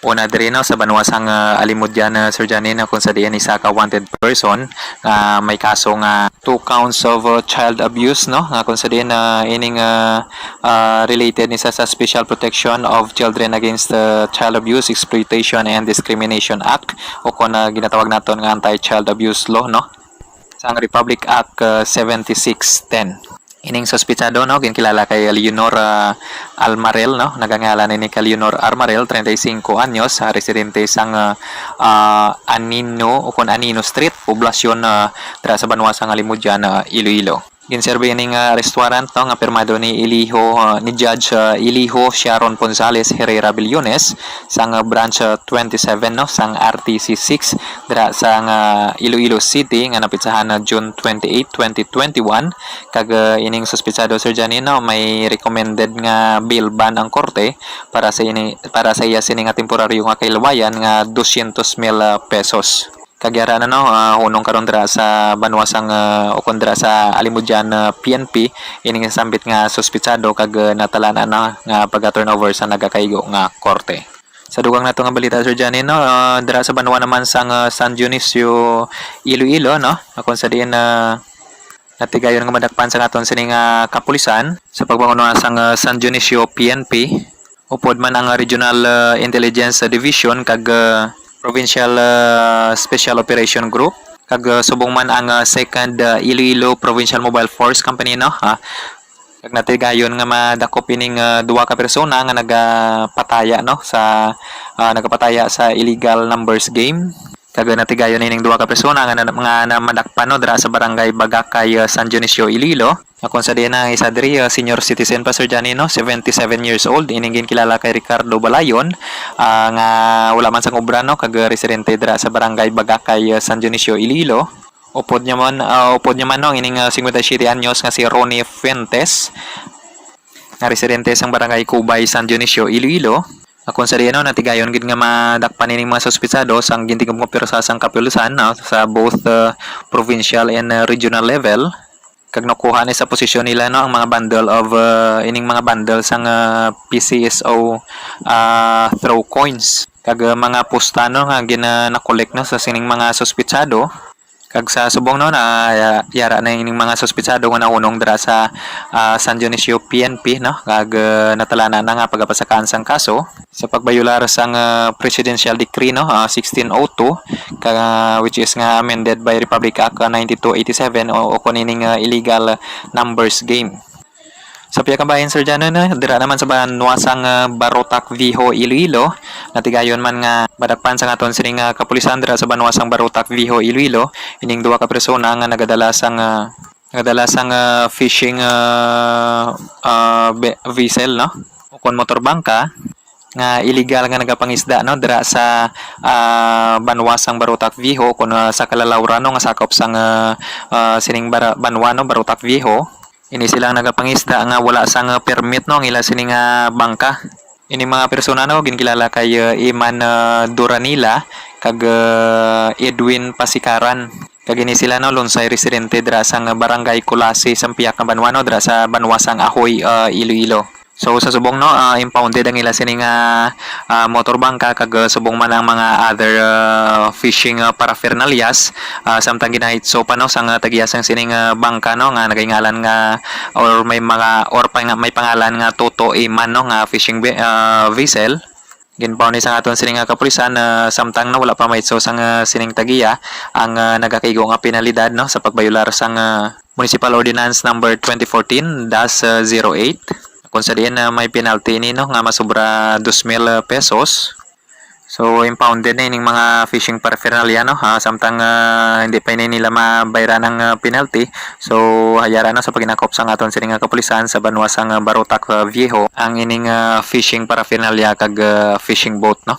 Una diri, no, sa banwa sang, ah, Alimodian, ah, Sir Johnny, no, kung sa diin isa ka wanted person nga may kaso nga two counts of, ah, child abuse, no, nga kung sa diin, ah, ining, ah, ah, related ni sa, sa Special Protection of Children Against, ah, Child Abuse, Exploitation, and Discrimination Act, o kung, ah, ginatawag naton nga Anti-Child Abuse Law, no, sang Republic Act, ah, seventy-six ten. Ining suspitsado, no, ginkilala kay Leonor, ah, Almarel, no? Nagangalan ini kay Leonor Armarel, treinta y cinco anyos, ah, residente sang, ah, ah, Anino o kon Anino Street, poblasyon, ah, dira sa banwa sang Alimodian, ah, Iloilo. Ginserbi ining, ah, restaurant, no, nga pirmado ni Eliho, ah, ni Judge, ah, Eliho Sharon Ponzales Herrera Billones sang, ah, branch, ah, twenty-seven, no, sang R T C six dira sang, ah, Iloilo City nga napitsahan na June twenty-eight, twenty twenty-one. Kag, ah, ining suspitsado, Sir Janine, no, may recommended nga bail bond ang korte para sa ini, para sa iya sini nga temporaryo nga kahilawayan nga dosyentos mil, ah, pesos. Kag yara na, no, ah, hunong karon dira sa banwa sang, ah, o kon dira sa Alimodian, ah, P N P, ining nasambit nga suspitsado kag, ah, natalaan na nga pag-turnover sa nagakaigo nga korte. Sa dugang nato nga balita, Sir Janine, no, ah, dira sa banwa naman sang, ah, San Dionisio, Iloilo, no, kung sa diin, ah, natigayon nga madakpan sa naton sini nga kapulisan sa pagpangunahan sang, ah, San Dionisio P N P, upod man ang, ah, Regional, ah, Intelligence Division kag, ah, Provincial, ah, Special Operation Group, kag, ah, subong man ang, ah, Second, ah, Iloilo Provincial Mobile Force Company, no, ah, kag natigayon nga madakop ining, ah, duha ka persona nga nagapataya, no, sa, ah, nagapataya sa illegal numbers game. Kag natigayon ining duha ka persona nga na, nga na madakpan, no, dira sa barangay Bagakay, ah, San Dionisio, Iloilo. Nga kung sa diin ang isa diri, ah, senior citizen pa, Sir Janine, no, seventy-seven years old, ining ginkilala kay Ricardo Balayon, ah, nga wala man sang obra, no, kag residente dira sa barangay Bagakay, ah, San Dionisio, Iloilo. Upod niya man, ah, upod niya man, no, ining, ah, singkwenta y siyete anyos nga si Ronnie Fuentes, nga residente sang barangay Cubay, San Dionisio, Iloilo. Nga kung sa diin, no, natigayon gid nga madakpan ining mga suspitsado sang gintigom nga pwersa sang kapulisan, no, sa both, ah, provincial and, ah, regional level. Kag nakuha ni sa posisyon nila, no, ang mga bundle of, ah, ining mga bundle sang, ah, P C S O, ah, throw coins. Kag, ah, mga pusta, no, nga gina-, na-collect, no, sa sining mga suspitsado. Kag sa subong, no, na, ya-, yara na ining mga suspitsado nga nahunong dira sa, ah, San Dionisio P N P, no, kag, ah, natalana na nga pagapasakaan sang kaso sa pagbayular sang, ah, Presidential Decree, no, ah, sixteen oh two, ka, which is nga amended by Republic Act, ah, ninety-two eighty-seven, o, o kung ining, ah, illegal numbers game. Sa pihak nga bahin, Sir Janine, no, dira naman sa banwa sang, ah, Barotac Viejo, Iloilo, natigayon man nga madakpan sang aton sining, ah, kapulisan dira sa banwa sang Barotac Viejo, Iloilo, ining duha ka persona nga nagadala sang, ah, nagadala sang, ah, fishing, ah, ah, be-, vessel, no, o kon motorbangka nga illegal nga nagapangisda, no, dira sa, ah, banwa sang Barotac Viejo, kon, ah, sa Calalauran, no, nga sakop sang, ah, ah, sining bara-, banwa, no, Barotac Viejo. Ini sila ang nagapangisda nga wala sang permit, no, ang ila sini nga bangka. Ini mga persona, no, ginkilala kay, uh, Iman, uh, Duranila kag, uh, Edwin Pasikaran. Kag ini sila, no, lunsay residente dira sang barangay Culasi, sang pihak nga banwa, no, dira sa banwa sang Ahoy, uh, Iloilo. So, sa subong, no, ah, impounded ang ila sini nga, ah, motor bangka kag, ah, subong man ang mga other, ah, fishing, ah, paraphernalias, ah, samtang ginahitso pa, no, sang, ah, tag-iya sang sining, ah, bangka, no, nga nagaingalan nga or may mga or pa nga may pangalan nga Toto Iman, no, nga fishing ve-, ah, vessel. Ginpaw ni sa aton sini nga kapulisan na samtang, no, wala pa mahitso sang, ah, sining tag-iya ang, ah, nagakaigo nga penalidad, no, sa pagbayolar sang, ah, Municipal Ordinance Number twenty fourteen dash zero eight, kung sa diin na may penalty ini, no, nga masobra dos mil pesos. So, impounded na ining mga fishing paraphernalia, no? Ah, samtang, ah, hindi pa ini nila mabayran ang, ah, penalty. So, hayara na sa paginakop sang aton sini nga kapulisan sa banwa sang, ah, Barotac, ah, Viejo ang ining, ah, fishing paraphernalia kag, ah, fishing boat, no?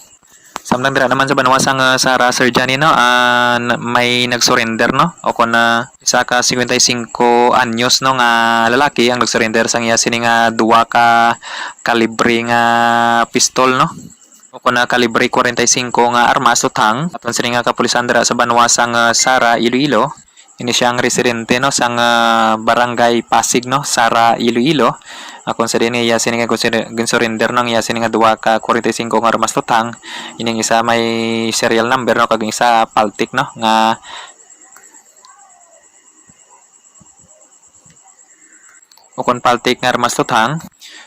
Samtang dira naman sa banwa sang, ah, Sara, Sir Johnny, no, ah, n-, may nag-surrender, no? O kon, ah, isa ka cincuenta y cinco anyos, no, nga lalaki ang nag-surrender sang iya sini nga duha ka kalibre nga pistol, no? O kon, ah, kalibre forty-five nga armas luthang. Aton sini nga kapulisan dira sa banwa sang, ah, Sara, Iloilo. Ini siya ang residente, no, sang, ah, Barangay Pasig, no, Sara, Iloilo. Ah, kung sa diin nga iya sini nga ginsu-, ginsurrender, no, ang iya sini nga duha ka forty-five nga armas luthang. Ining isa may serial number, no, kag ang isa paltik, no, nga o kon paltik nga armas luthang.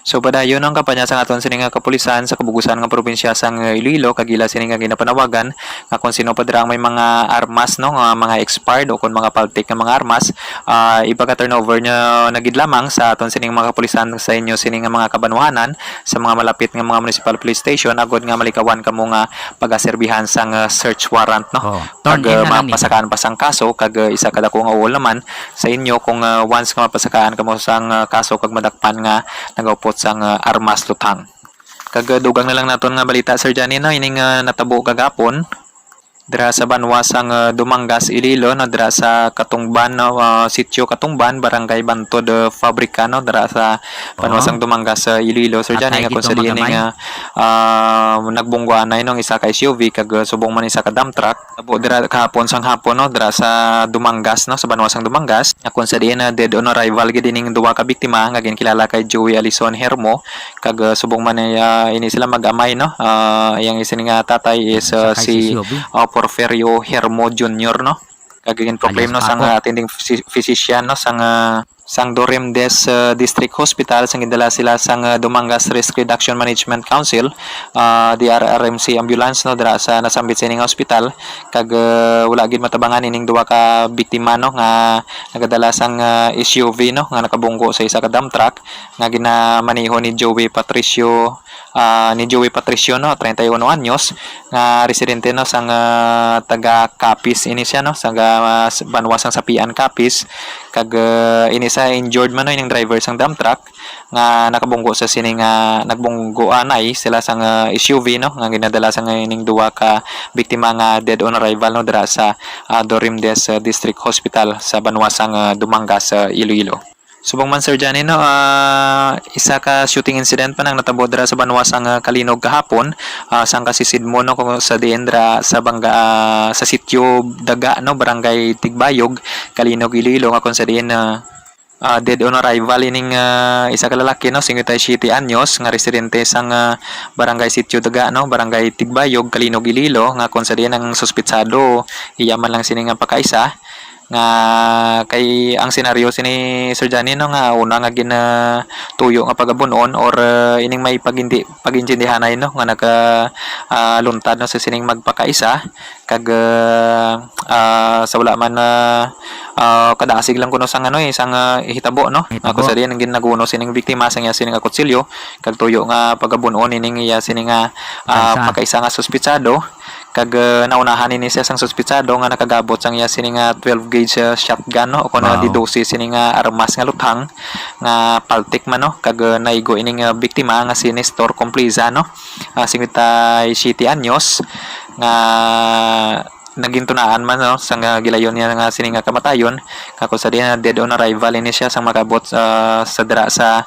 So, padayon ang kampanya sang aton sini nga kapulisan sa kabugusan nga probinsya sang Iloilo, kag ila sini nga ginapanawagan nga kung sino pa dira ang may mga armas, no, nga mga expired o kon mga paltik nga mga armas, ah, ipaka-turnover nyo na gid lamang sa aton sining mga kapulisan sa inyo sini nga mga kabanwahanan, sa mga malapit nga mga municipal police station, agod nga malikawan kamo nga pagaserbihan sang, ah, search warrant, no? Oh, turn Kag, in ah, na lang ni. Mapasakaan pa sang kaso, kag, ah, isa ka dako nga uol naman sa inyo kung, ah, once nga mapasakaan kamo sang, ah, kaso kag madakpan nga nagaupot sang, ah, armas luthang. Kag, ah, dugang na lang naton nga balita, Sir Johnny, no, ining, ah, natabo kagapon dira sa banwa sang, ah, Dumangas, Iloilo, no, dira sa Katungban, no, ah, Sitio Katungban, Barangay Bantod, ah, Fabrica, no, dira sa banwa Oo. sang Dumangas, ah, Iloilo, Sir Johnny, Atay nga kung gid sa diin magamay. Nga, ah, nagbunggoanay, no, ang isa ka S U V kag, ah, subong man isa ka dump truck. Natabo dira kahapon sang hapon, no, dira sa Dumangas, no, sa banwa sang Dumangas, nga kung sa diin na dead on arrival gid ining duha ka biktima nga ginkilala kay Joey Alison Hermo, kag, ah, subong man ay, ah, ini sila mag-amay, no. Ah, iyang isin nga tatay is, ah, Sakay si, sa S U V. Ah, Porferio Hermo Junior, no. Kag ginproclaim, Alias no, sang, Paco. Ah, attending physi-, physician, no, sang, ah, sang Dorimdes, ah, District Hospital, sang gindala sila sang, ah, Dumangas Risk Reduction Management Council, ah, D R R M C ambulance, no, dira sa nasambit sining hospital. Kag, ah, wala gid matabangan ining duha ka biktima, no, nga nagadala sang, ah, S U V, no, nga nakabunggo sa isa ka dump truck nga ginamaneho ni Joey Patricio, ah, ni Joey Patricio, no, treinta y uno anyos, nga residente, no, sang, ah, taga Capiz ini siya, no, sa ga-, s-, banwa sang Sapian, Capiz. Kag, ah, ini sa injured man, no, ining driver sang dump truck nga nakabunggo sa sini nga nagbunggoanay sila sang, ah, S U V, no, nga ginadala sang ining duha ka biktima nga dead on arrival, no, dira sa, ah, Dorimdes, ah, District Hospital sa banwa sang, ah, Dumangas, ah, Iloilo. Subong man, Sir Johnny, no, ah, isa ka shooting incident man ang natabo dira sa banwa sang, ah, Calinog kahapon, ah, sang kasisidmo, no, kung sa diin dira sa bangga, ah, sa Sitio Daga, no, Barangay Tigbayog, Calinog, Iloilo, nga kung sa diin, ah, ah, dead on arrival ining, ah, isa ka lalaki, no, cincuenta y siete anyos, nga residente sang, ah, Barangay Sitio Daga, no, Barangay Tigbayog, Calinog, Iloilo, nga kung sa diin ang suspitsado, iya man lang sini nga pakaisa, nga kay ang senaryo sini, Sir Johnny, no, nga una nga gin-, ah, tuyo nga pagabun-on or, ah, ining may pagindi-, pag-intindihanay, no, nga naga, ah, luntad, no, sa sining magpakaisa, kag, ah, ah, sa wala man, ah, ah, kadasig lang kuno sang, ano, eh, sang, ah, hitabo, no. Hitabo. Ako sa diin ang ginaguno sining biktima sang iya sining kutsilyo, kag tuyo nga pagabun-on ining iya sining, ah, ah, Pakaisa. Pakaisa nga suspitsado. Kag, ah, naunahan ini siya sang suspitsado nga nakagabot sang iya sini nga twelve gauge, ah, shotgun, no, o kon, Wow. Di dose sini nga armas nga luthang nga paltik man, no, kag, ah, naigo ining, ah, biktima nga si Nestor Compleza, no, ah, cincuenta y siete anyos, nga nagintunaan man, no, sang, ah, gilayon niya nga sini nga kamatayon, nga kung sa diin, ah, dead on arrival ini siya sang makabot, ah, sa dira sa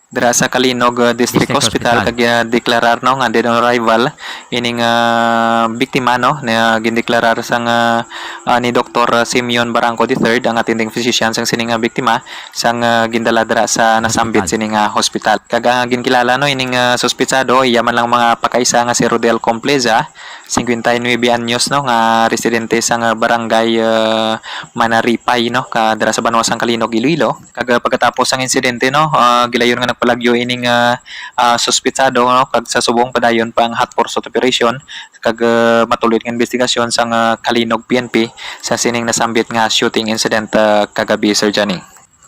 dira sa Calinog, uh, District District Hospital, Hospital. Kag, uh, deklarar, no, nga dead on arrival ining, uh, biktima, no, na gindeklarar sang, uh, uh, ni Doktor Simeon Barranco the third, ang attending physician sang sini nga biktima, sang, uh, gindala dira sa nasambit Hospital. Sini nga hospital. Kag ang ginkilala, no, ining, uh, suspitsado, iya man lang mga pakaisa nga si Rodel Compleza, cincuenta y nueve anyos, no, nga residente sang, uh, barangay, uh, Manaripay, no, ka dira sa banwa sang Calinog, Iloilo. Kag, ah, pagkatapos sang insidente, no, ah, gilayon nga nagpalagyo ining, ah, ah, suspitsado, no, kag sa subong padayon pa ang hot pursuit operation kag, ah, matulid nga investigasyon sang, ah, Calinog P N P sa sining nasambit nga shooting incident, ah, kagabi, Sir Johnny.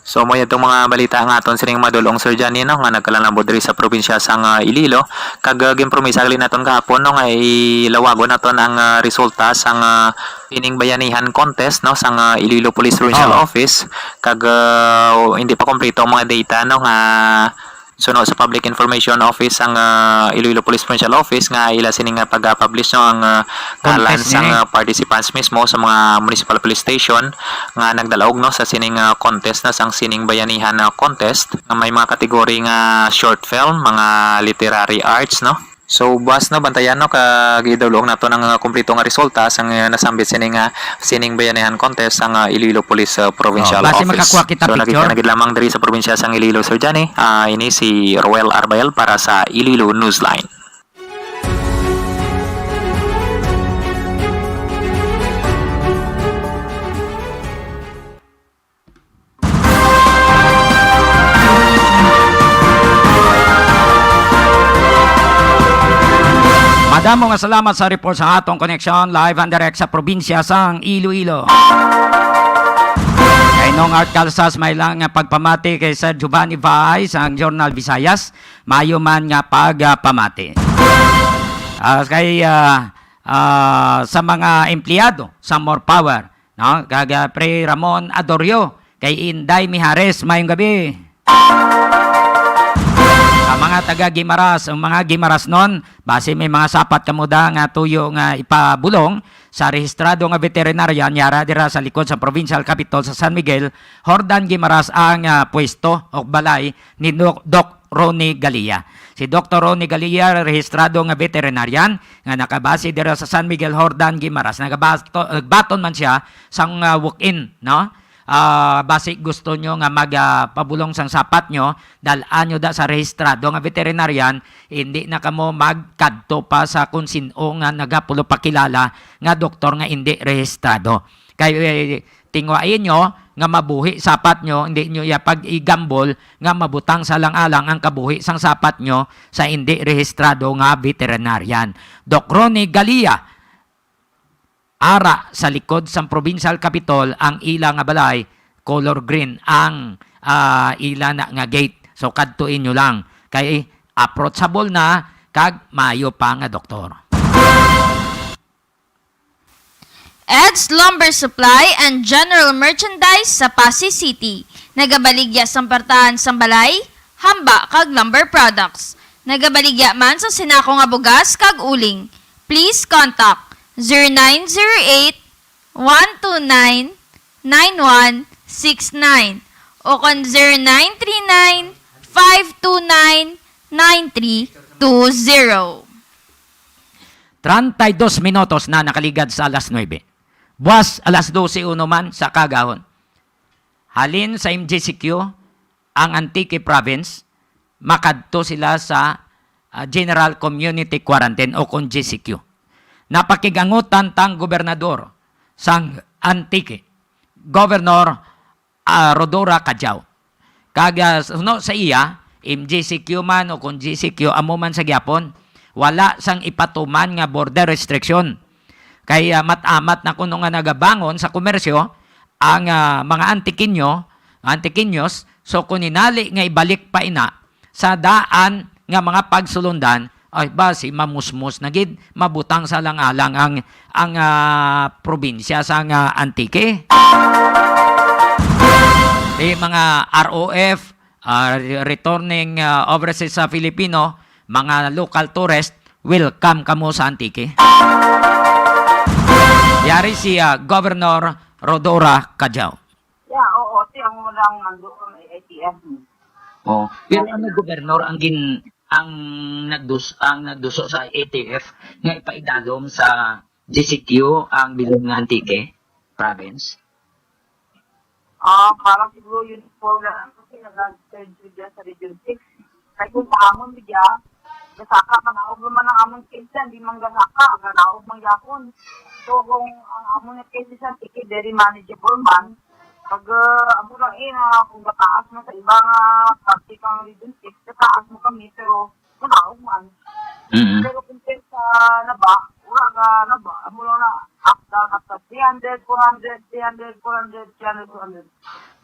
So, mo itong mga balita nga aton sining madulong, Sir Johnny, no, nga nagkalalambot diri sa probinsya sang, ah, Iloilo. Kag, ah, ginpromisa gali naton kahapon, no, nga ilawagon naton ang, ah, resulta sang, ah, sining bayanihan contest, no, sang, ah, Iloilo Police Provincial Oo. Office. Kag, ah, hindi pa kompleto ang mga data, no, nga suno sa Public Information Office sang, ah, Iloilo Police Provincial Office nga ila sini nga pag-publish, no, ang, ah, ngalan Contest sang, nini. Ah, participants mismo sa mga municipal police station nga nagdalaog, no, sa sining, ah, contest, no, sang sining bayanihan, ah, contest nga may mga kategory nga short film, mga literary arts, no. So, buwas, no, bantayan, no, kag idulong nato ang, ah, kompleto nga resulta sang, ah, nasambit sini nga sining bayanihan contest sang, ah, Iloilo Police, ah, Provincial Oh, basi Office. Makakuha kita So, picture. Nakita na gid lamang diri sa probinsya sang Iloilo, Sir Johnny. Ah, ini si Roel Arbael para sa Iloilo Newsline. Madamo nga salamat sa report sa atong koneksyon live and direct sa probinsya sang Iloilo. Kay Nong Art Calzas, may lang nga pagpamati kay Sir Giovanni Vai sa Journal Visayas. Mayo man nga pagpamati. Ah, kay, ah, ah, sa mga empleyado sa More Power, no? Kag, ah, Pre Ramon Adorio, kay Inday Mijares, mayong gabi. Sa mga taga Guimaras, ang mga Guimarasnon, basi may mga sapat kamo da nga tuyo nga ipabulong sa rehistrado nga veterinarian, yara dira sa likod sa Provincial Capitol sa San Miguel, Jordan Guimaras ang, ah, pwesto o balay ni Doc, Doc Ronnie Galia. Si Doktor Ronnie Galia, rehistrado nga veterinarian nga nakabase dira sa San Miguel, Jordan Guimaras. Nagabato-, nagbaton man siya sang, ah, walk-in, no? Ah, basi gusto nyo nga mag, ah, pabulong sang sapat nyo, dal-an nyo da sa rehistrado nga veterinarian, hindi na kamo magkadto pa sa kung sin-o nga nagapulopakilala nga doktor nga hindi rehistrado. Kay, eh, tingwa inyo nga mabuhi sapat nyo, hindi nyo iya pag-igambol nga mabutang sa lang-alang ang kabuhi sang sapat nyo sa hindi rehistrado nga veterinarian. Doc Ronnie Galia, ara sa likod sang Provincial Capitol ang ila nga balay, color green ang, ah, ila na nga gate. So, kadto inyo lang. Kay approachable na kag maayo pa nga doktor. Ed's Lumber Supply and General Merchandise sa Passi City. Nagabaligya sang pertahan sang balay, hamba kag lumber products. Nagabaligya man sa sinako nga bugas kag uling. Please contact zero nine zero eight, one two nine, nine one six nine o kon zero nine three nine, five two nine, nine three two zero. Treinta y dos minutos na nakaligad sa alas nuebe. Buwas alas dose uno man sa kaagahon. Halin sa M G C Q ang Antique Province, makadto sila sa, ah, General Community Quarantine o kon G C Q. Napakig-angutan tang gobernador sang Antique, Governor ah, Rhodora Cadiao. Kag, ah, suno sa iya, M G C Q man o kon G C Q, amo man sa gyapon, wala sang ipatuman nga border restriction. Kay, ah, mat-amat na kuno nga nagabangon sa komersyo ang, ah, mga Antiqueño, Antiqueños. So, kung inali nga ibalik pa ina, sa daan nga mga pagsulundan, ay, basi mamusmos na gid, mabutang sa lang-alang ang, ang, ah, probinsya sa nga Antique. Di mga R O F, ah, re-, returning, ah, overseas sa Filipino, mga local tourist, welcome kamo sa Antique. Yari si, ah, Governor Rhodora Cadiao. Yeah, oo, siya ang unang nandoon, may A T M. Oh, pero ano, Gobernador, ang gin-, ang nagdus-, ang nagduso sa A T F nga ipaidalom sa G C Q ang bilog nga Antique Province? Ah, parang siguro uniform na lang kasi nag-third dyan sa Region six. Kay kung sa amon, bigya, gasaka, manaog naman ang amon case yan, di man gasaka, ganaog man yapon. So, kung ang amon nga case sa Antique, very manageable man, pag, ah, amo lang eh, nga kung gataas mo sa iba nga parte kang Region six, gataas mo kami, pero manaog man. Mm-mm. Pero kung sa na ba, Wala ka, ano ba? Amo lang na, up, down, up, down. Three hundred, four hundred, three hundred, four hundred, three hundred, four hundred.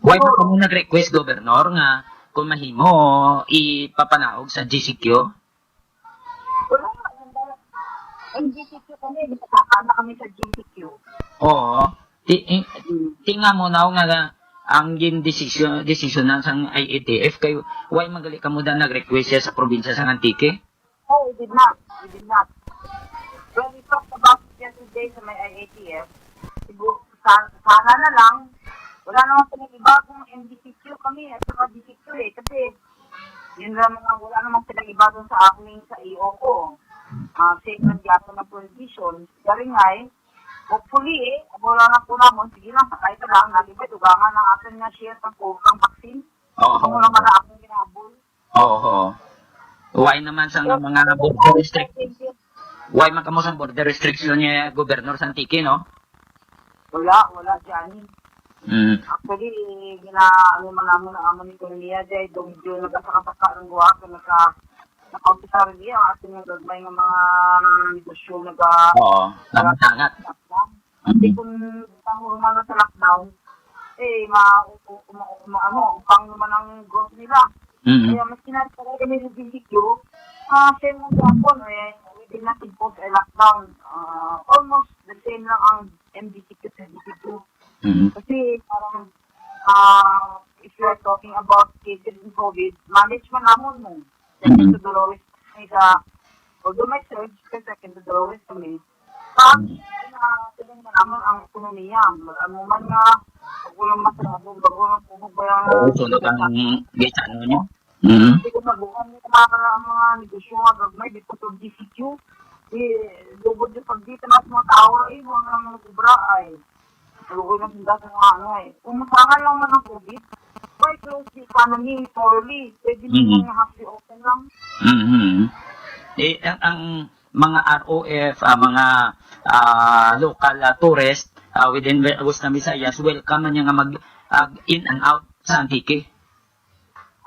Why ba kamo nag-request, Governor, nga kung mahimo, ipapanaog sa G C Q? Wala, wala. Ang G C Q kami, nakasaka na kami sa G C Q. Oo. Ti-, i-, Mm. Tingnan mo na nga ang gin-desisyon, desisyonan sang I A T F kay why man gali kamo da nag-request siya sa probinsya sang Antique? Oh, we did not. We did not. When we talked about it yesterday sa may I A T F, siguro, sa-, sana na lang, wala namang pinag-iba kung M D C Q kami at saka D C Q eh. Kasi, yun lang naman, wala namang pinag-iba dun sa amin sa E O ko. Ah, same lang gyapon ang position. Garingay, hopefully eh, wala na po namon, sige lang, sakay ka lang, nalibay, dugangan ang atin nga share pang, pang vaccine. Oo. Kung wala ka na akong ginabol. Oo. Why naman sa nga mga border restrict-, why man kamo sa border restriction niya, Governor, sa Antique, no? Wala, wala, Johnny. Mm. Actually, gina-, ano man naman ang amon ekonomiya, day, dugyo, nagasaka-saka ang buwak, naka-, nakaupisar niya, ang ating mga gagmay nga mga negosyo, naga-, Oo, naga-, natangat. Kasi Mm. kung tamo man sa lockdown, eh, ma-, u-, u-, ma-, ma-, ano, upang naman ang growth nila. Mm. Kaya mas kinahanglan talaga ni G C Q, ah, siya yung hapon, eh, we did not impose a lockdown. Ah, almost the same lang ang M D C Q sa D C Q. Mm. Kasi parang, ah, if you are talking about cases in COVID, management naman mo. Second Mm. to the lowest kami sa, although may surge, pero second to the lowest kami. Sa amin, Mm. na, tingnan mo naman ang ekonomiya. Mag-, ano man nga, pag walang masarado, pag walang tubig, walang Oo, sunod ang gitano nyo. Mm. Hindi ko mabukan yung mga, mga negosyo nga gagmay dito sa G C Q. Eh, lugod yung pagdito ng mga tao, eh, mga nagubra, ay. Lugod ng tinda sa mga ano, eh. Kung masangan lang man ang COVID, why close the economy totally? Pwede Mm. naman nga half open lang. Mm. Eh, ang, ang mga R O F, ah, mga, ah, local, ah, tourist, ah, within Ve-, Western Visayas, welcome man niya nga mag, ah, in and out sa Antique.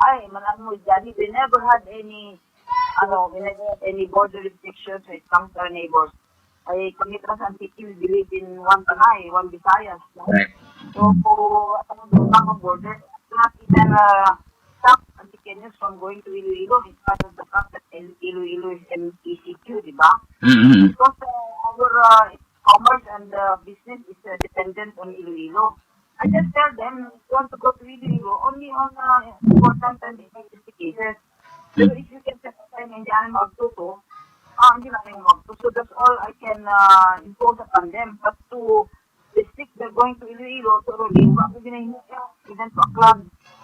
Ay, man, ano, Johnny, we never had any, ano, we never had any border restrictions when it comes to our neighbors. Ay, kami, Trans Antique, we believe in one Tanay, one Visayas, no? Correct. So, kung ang mga border, not even, uh, stop Antiqueños from going to Iloilo in spite of the fact that Il-, Iloilo is M E C Q, di ba? Mm-hmm. Because, uh, our, uh, commerce and, uh, business is, uh, dependent on Iloilo. I just tell them, if you want to go to Iloilo, only on, uh, important and emergency cases. Pero Mm. if you can set aside and di na magtuto, ah, hindi na kayo magtuto. So that's all I can, uh, impose upon them. But to restrict their going to Iloilo, to Iloilo, wala ko ginahimo, even to Aklan.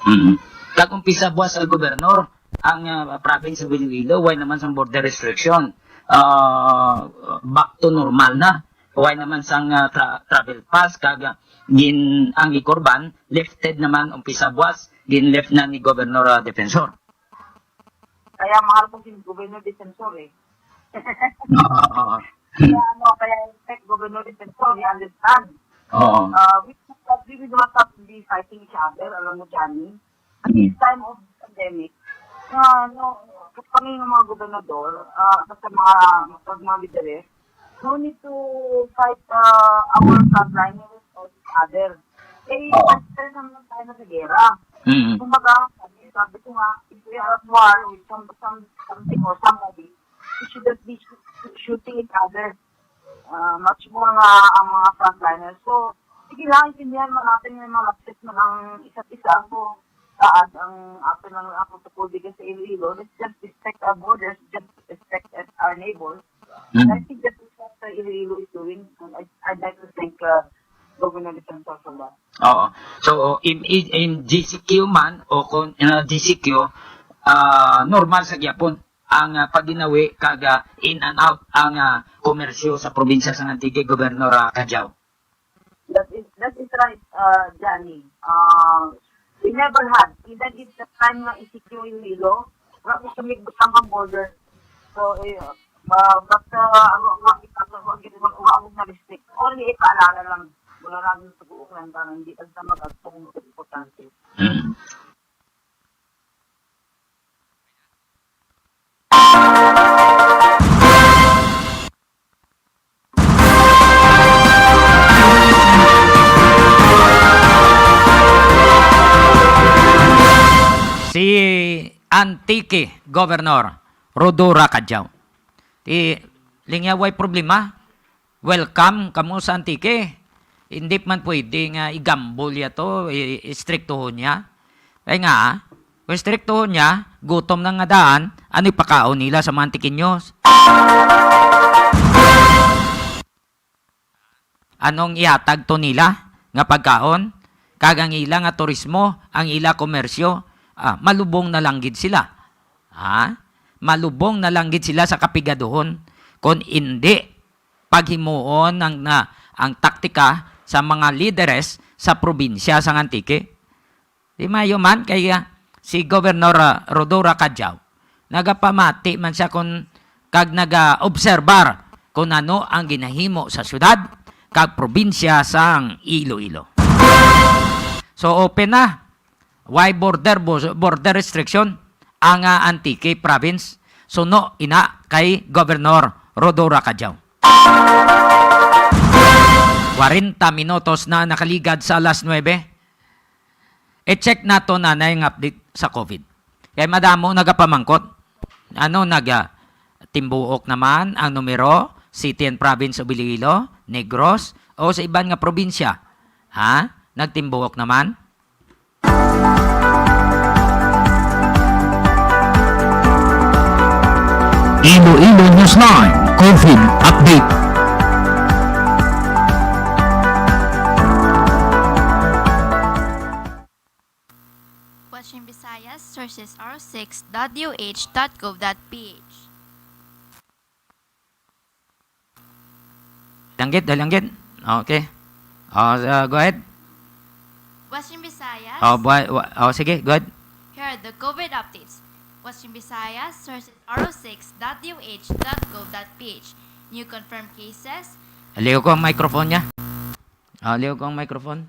Mm. Kag umpisa buwas sa gobernador ang, ah, province of Iloilo, why naman sang border restriction? Ah, back to normal na. Why naman sang, ah, tra-, travel pass, kag, ah, gin-, ang liquor ban, lifted naman umpisa buwas, gin-lift na ni Governor, ah, Defensor. Kaya mahal ko si Governor Defensor eh. Oo, oo. Kaya ano, kaya respect Governor Defensor, he understand. Oo. Uh, we, we will not stop be fighting each other, alam mo, Johnny. At this Mm. time of pandemic, uh, no, kami ng mga gobernador, uh, sa mga, sa mga lideres, no need to fight, uh, our frontliners or each other. Eh, Oo. Basta naman tayo sa gera. Mm. Kumbaga, sabi, sabi ko nga, if we are at war with some, some, something or somebody, we shouldn't be shoo-, shooting each other. Ah, much more nga ang mga frontliners. So, sige lang, intindihan mo natin yung mga lapses mo ng isa't isa. So, taas ang ato ng, ang protocol dito sa Iloilo. Let's just respect our borders, just respect at our neighbors. And I Mm. think that is what, uh, Iloilo is doing. And I, I'd like to thank, uh, Governor Defensor for that. Oo. So, in, in, in G C Q man, o kung, uh, G C Q, ah, normal sa gyapon ang, ah, paginawi kag, ah, in and out ang, ah, komersyo sa probinsya sa Antique, Governor, ah, Cadiao. That is, that is right, uh, Johnny. Uh, we never had, even if the time nga E C Q Iloilo, wala ko kami butang ang border. So, eh, uh, but, uh, ako, ako, ako, ako, ako, ako, na restrict. Only ipaalala lang. Wala lang yung subukan lang, hindi lang sa mag-agpong importante. Mm. Antique Governor Rhodora Cadiao. Ti, Linya, way problema. Welcome kamo sa Antique. Hindi man pwede nga i-gamble ya to, i-, istriktuhon niya. Kay nga, kung istriktuhon niya, gutom na nga daan, ano ipakaon nila sa mga Antiqueños? Anong ihatag to nila nga pagkaon? Kag ang ila nga turismo, ang ila komersyo, ah, malubong na lang gid sila. Ha? Malubong na lang gid sila sa kapigaduhon kon indi paghimuon ang, na, ang taktika sa mga lideres sa probinsya sang Antique. Di maayo man kay, ah, si Gobernador, ah, Rhodora Cadiao, nagapamati man siya kun, kag nagaobserbar kun ano ang ginahimo sa syudad kag probinsya sang Iloilo. So, open na. Way border, bo-, border restriction ang, ah, Antique Province. Suno ina kay Gobernador Rhodora Cadiao. Kwarenta minutos na nakaligad sa alas nuebe. I-check nato, Nanay, ang update sa COVID. Kay madamo nagapamangkot. Ano, naga-, Timbuok naman ang numero, City and Province of Iloilo, Negros, o sa iban nga probinsya? Ha? Nagtimbuok naman? Iloilo Newsline COVID Update. Western Visayas, sources R O six dot D O H dot gov dot P H. Langgit, dali, langgit. Okay. Oh, uh, go ahead. Western Visayas. Oh, buhay, wa-, oh, sige, go ahead. Here are the COVID updates. Western Visayas, sources R O six dot D O H dot gov dot P H. New confirmed cases. Aliw ko ang microphone niya. Ah, aliw ko ang microphone.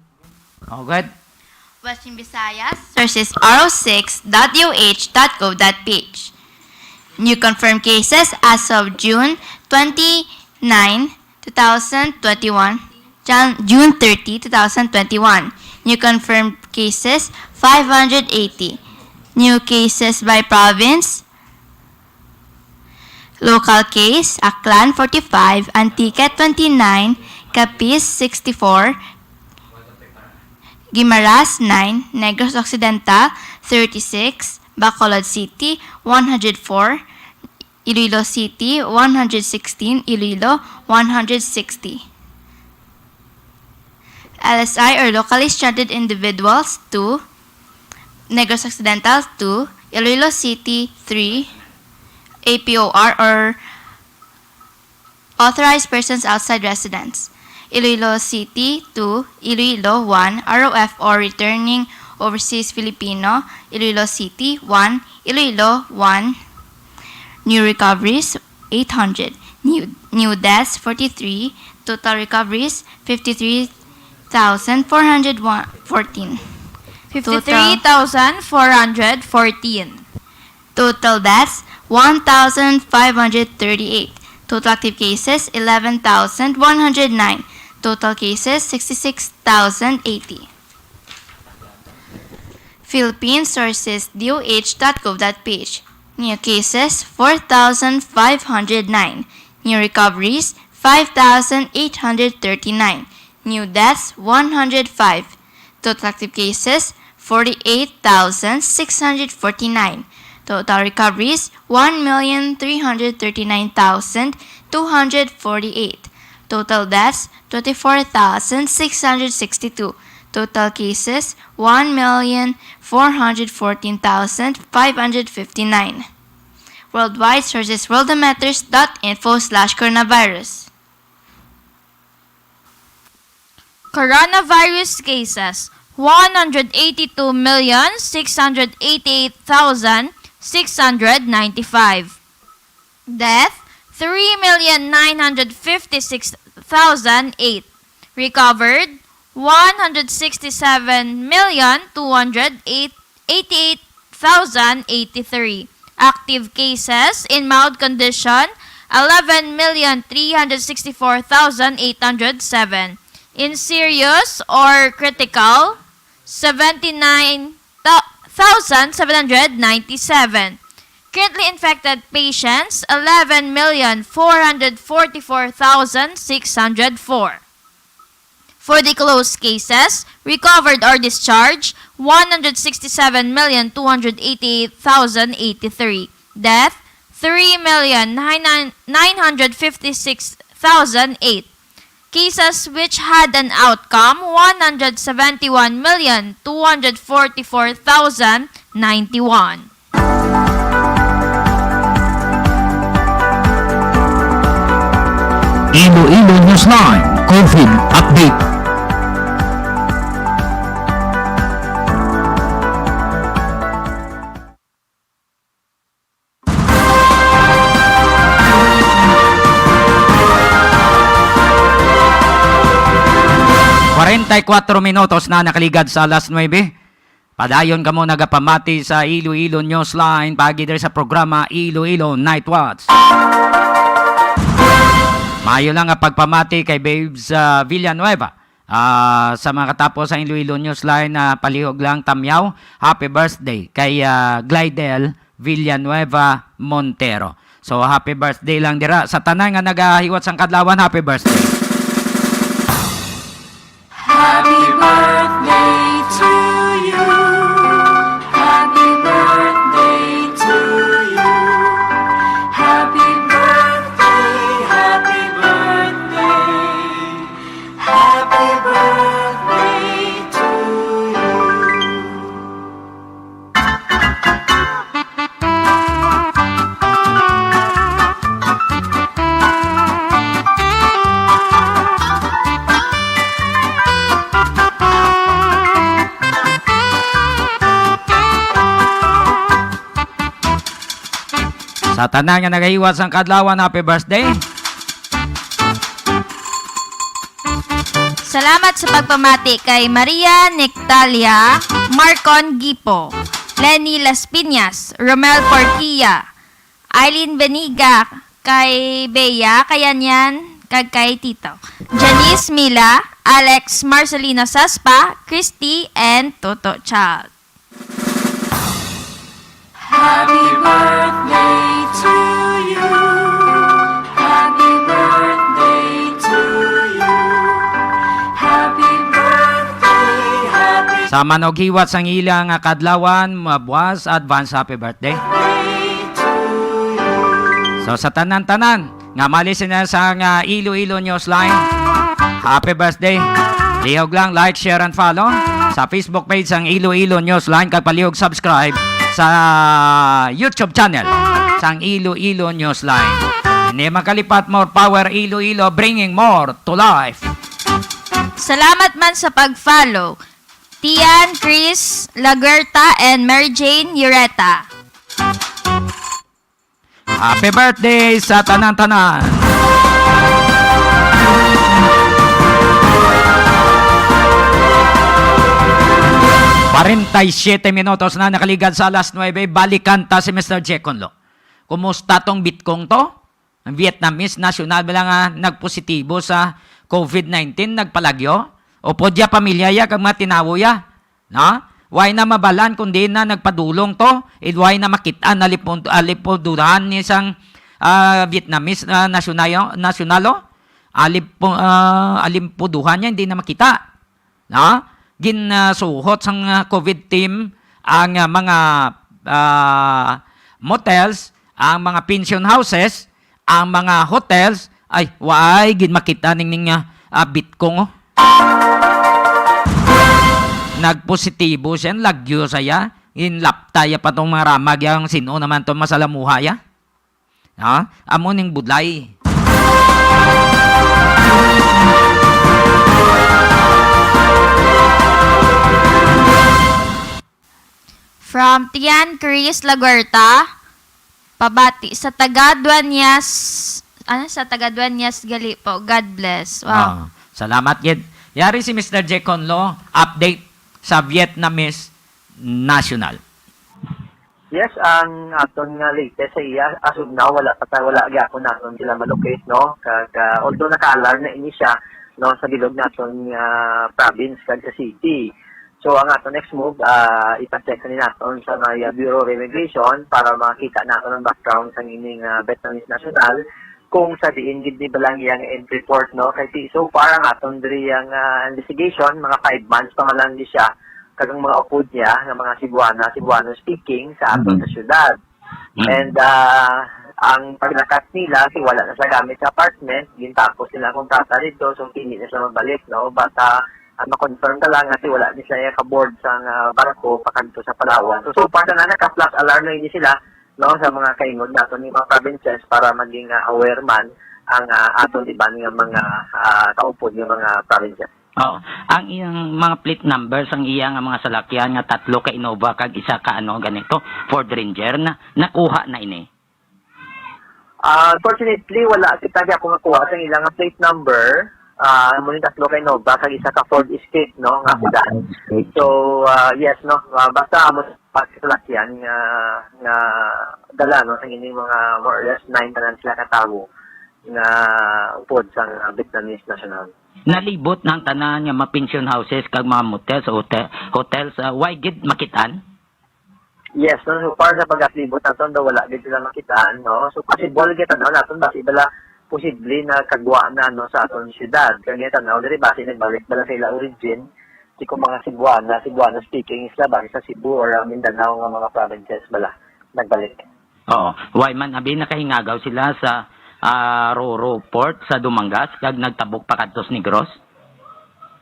Oh, go ahead. Western Visayas, sources R O six dot D O H dot gov dot P H. New confirmed cases as of June twenty-nine, two thousand twenty-one, Jan-, June thirty, two thousand twenty-one. New confirmed cases, five hundred eighty. New cases by province, local case, Aklan, forty-five, Antique, twenty-nine, Capiz, sixty-four, Guimaras, nine, Negros Occidental, thirty-six, Bacolod City, one hundred four, Iloilo City, one hundred sixteen, Iloilo, one hundred sixty. L S I or locally stranded individuals, two, Negros Occidental, two, Iloilo City, three, A P O R or authorized persons outside residence. Iloilo City, two, Iloilo, one, R O F or returning overseas Filipino, Iloilo City, one, Iloilo, one, new recoveries, eight hundred, new, new deaths, forty-three, total recoveries, fifty-three thousand four hundred fourteen. Fifty-three thousand four hundred fourteen. Total deaths, one thousand five hundred thirty-eight. Total active cases, eleven thousand one hundred nine. Total cases, sixty-six thousand eighty. Philippine sources, D O H dot gov dot P H. New cases, four thousand five hundred nine. New recoveries, five thousand eight hundred thirty-nine. New deaths, one hundred five. Total active cases, forty-eight thousand six hundred forty-nine. Total recoveries, one million three hundred thirty-nine thousand two hundred forty-eight. Total deaths, twenty-four thousand six hundred sixty-two. Total cases, one million four hundred fourteen thousand five hundred fifty-nine. Worldwide, sources, worldometers dot info slash coronavirus. Coronavirus cases, one hundred eighty-two million six hundred eighty-eight thousand six hundred ninety-five. Death, three million nine hundred fifty-six thousand eight. Recovered, one hundred sixty-seven million two hundred eighty-eight thousand eighty-three. Active cases in mild condition, eleven million three hundred sixty-four thousand eight hundred seven. In serious or critical, seventy-nine thousand seven hundred ninety-seven. Currently infected patients, eleven million four hundred forty-four thousand six hundred four. For the closed cases, recovered or discharged, one hundred sixty-seven million two hundred eighty-eight thousand eighty-three. Death, three million nine hundred fifty-six thousand eight. Cases which had an outcome, one hundred seventy-one million two hundred forty-four thousand ninety-one. Iloilo Newsline COVID Update. Kwarenta y kuatro minutos na nakaligad sa alas nuebe. Padayon kamo nagapamati sa Iloilo Newsline paagi diri sa programa Iloilo Night Watch. Maayo lang nga pagpamati kay Babes, ah, Villanueva. Ah, sa mga katapo sa Iloilo Newsline, ah, palihog lang tamyaw, happy birthday kay, ah, Glidel Villanueva Montero. So, happy birthday lang dira. Sa tanan nga nagahiwat sang kadlawan, happy birthday. Happy birthday to you. Happy birthday to you. Happy birthday, happy birthday. Happy birthday to you. Sa tanan nga nagahiwat sang kadlawan, happy birthday. Salamat sa pagpamati kay Maria Nectalia, Marcon Gipo, Lenny Las Piñas, Romel Porquia, Eileen Beniga, kay Bea Kayanyan, kag kay Tito Janice Mila, Alex Marcelino Saspa, Christy, and Toto Child. Happy birthday to you. Happy birthday to you. Happy birthday, happy Sa man og hiwat sang ila nga kadlawan, mabuas advance happy birthday. birthday to you. So sa tanan-tanan nga malisin na sa nga Iloilo Newsline, happy birthday. Lihog lang, like, share, and follow sa Facebook page sang Iloilo Newsline, kag palihog subscribe sa YouTube channel sang Iloilo Newsline. Hindi makalipat, more power Iloilo, bringing more to life. Salamat man sa pag-follow. Tian, Chris, Laguerta, and Mary Jane Yureta. Happy birthday sa tanan-tanan! Kwarenta y siyete minutos na nakaligad sa alas nuebe, balikan ta si Mister Jecon Lo. Kumusta tong Bitkong to? Ang Vietnamese national bala nga nagpositibo sa COVID nineteen, nagpalagyo? O pwede pamilya ya kag mga tinawo ya? No? Way na mabalan kung diin na nagpadulong to, id way na makit-an alipuduhan ni sang, ah, Vietnamese, ah, nasyonal-, nasyonalo. Alipu-, ah, alimpuduhan niya, hindi na makita. No? Ginsuhot sang, ah, COVID team ang, ah, mga, ah, motels, ang mga pension houses, ang mga hotels. Ay, way gid makita ning, ning, ah, ah, Bitkong, oh. Nagpositibo siya, lagyo saya. Ginlapta ya pa tong mga ramag ya, ang sin-o naman to masalamuha ya. Ha? Amo ning budlay. From Tian Chris Laguerta, pabati sa taga Dueñas, ano, sa taga Dueñas gali po. God bless. Wow. Ah, salamat gid. Yari si Mister Jecon Lo, update sa Vietnamese national. Yes, ang aton nga latest sa iya, as of now, wala pa ta-, wala gyapon naton sila ma-locate, no? Kag, ah, although naka-alarm na ini siya, no, sa bilog naton nga province kag sa city. So, ang ato next move, ah, ipa-check na naton sa may, ah, Bureau of Immigration para makita naton ang background sang ining, ah, Vietnamese national, kung sa diin gid ni ba lang iyang entry port, no? Kay si, so far, ang aton diri ang, ah, investigation, mga five months pa man lang di siya, kag ang mga upod niya, nga mga Cebuana, Cebuano speaking sa aton Mm. sa syudad. Mm. And, ah, ang paglakat nila, si wala na sa gamit sa apartment, gintapos nila ang kontrata dito, so hindi na sila mabalik, no? But, ah, ang ma-confirm ka lang nga si wala ni sila ka-board sa nga barko pakadto sa Palawan. So, so far na naka-flash alarm na ini sila, no, sa mga kaingon nato ni mga provinces para maging, ah, aware man ang, ah, aton iban nga mga, ah, kaupod nga mga provinces. Oo. Ang iyang mga plate numbers, ang iya nga mga salakyan nga tatlo ka Innova kag isa ka, ano, ganito, Ford Ranger, na nakuha na ini? Ah, unfortunately, wala kita di ako nakuha sa ilang plate number. Ah, amo ni tatlo ka Innova kag isa ka Ford Escape, no, nga Ah, sedan. Escape. So, ah, yes, no, ah, basta amo sa salakyan nga, nga dala, no, sa ining mga more or less nine tanan sila ka tawo nga upod sang, ah, Vietnamese national. Nalibot na ang tanan nga mga pension houses kag mga motels, hotel, hotels, ah, why gid makitaan? Yes, no, so far sa pag-aslibot naton daw wala gid sila makitaan, no? So possible gid tan-aw naton basi bala posible na kagwa na, no, sa aton syudad. Kag gid tan-aw diri basi nagbalik bala sa ila origin, si kung mga Cebuana, Cebuano speaking sila basi sa Cebu or, ah, Mindanao nga mga provinces bala nagbalik. Oo. Why man abi nakahingagaw sila sa, ah, Roro Port sa Dumangas kag nagtabok pa kadto sa Negros?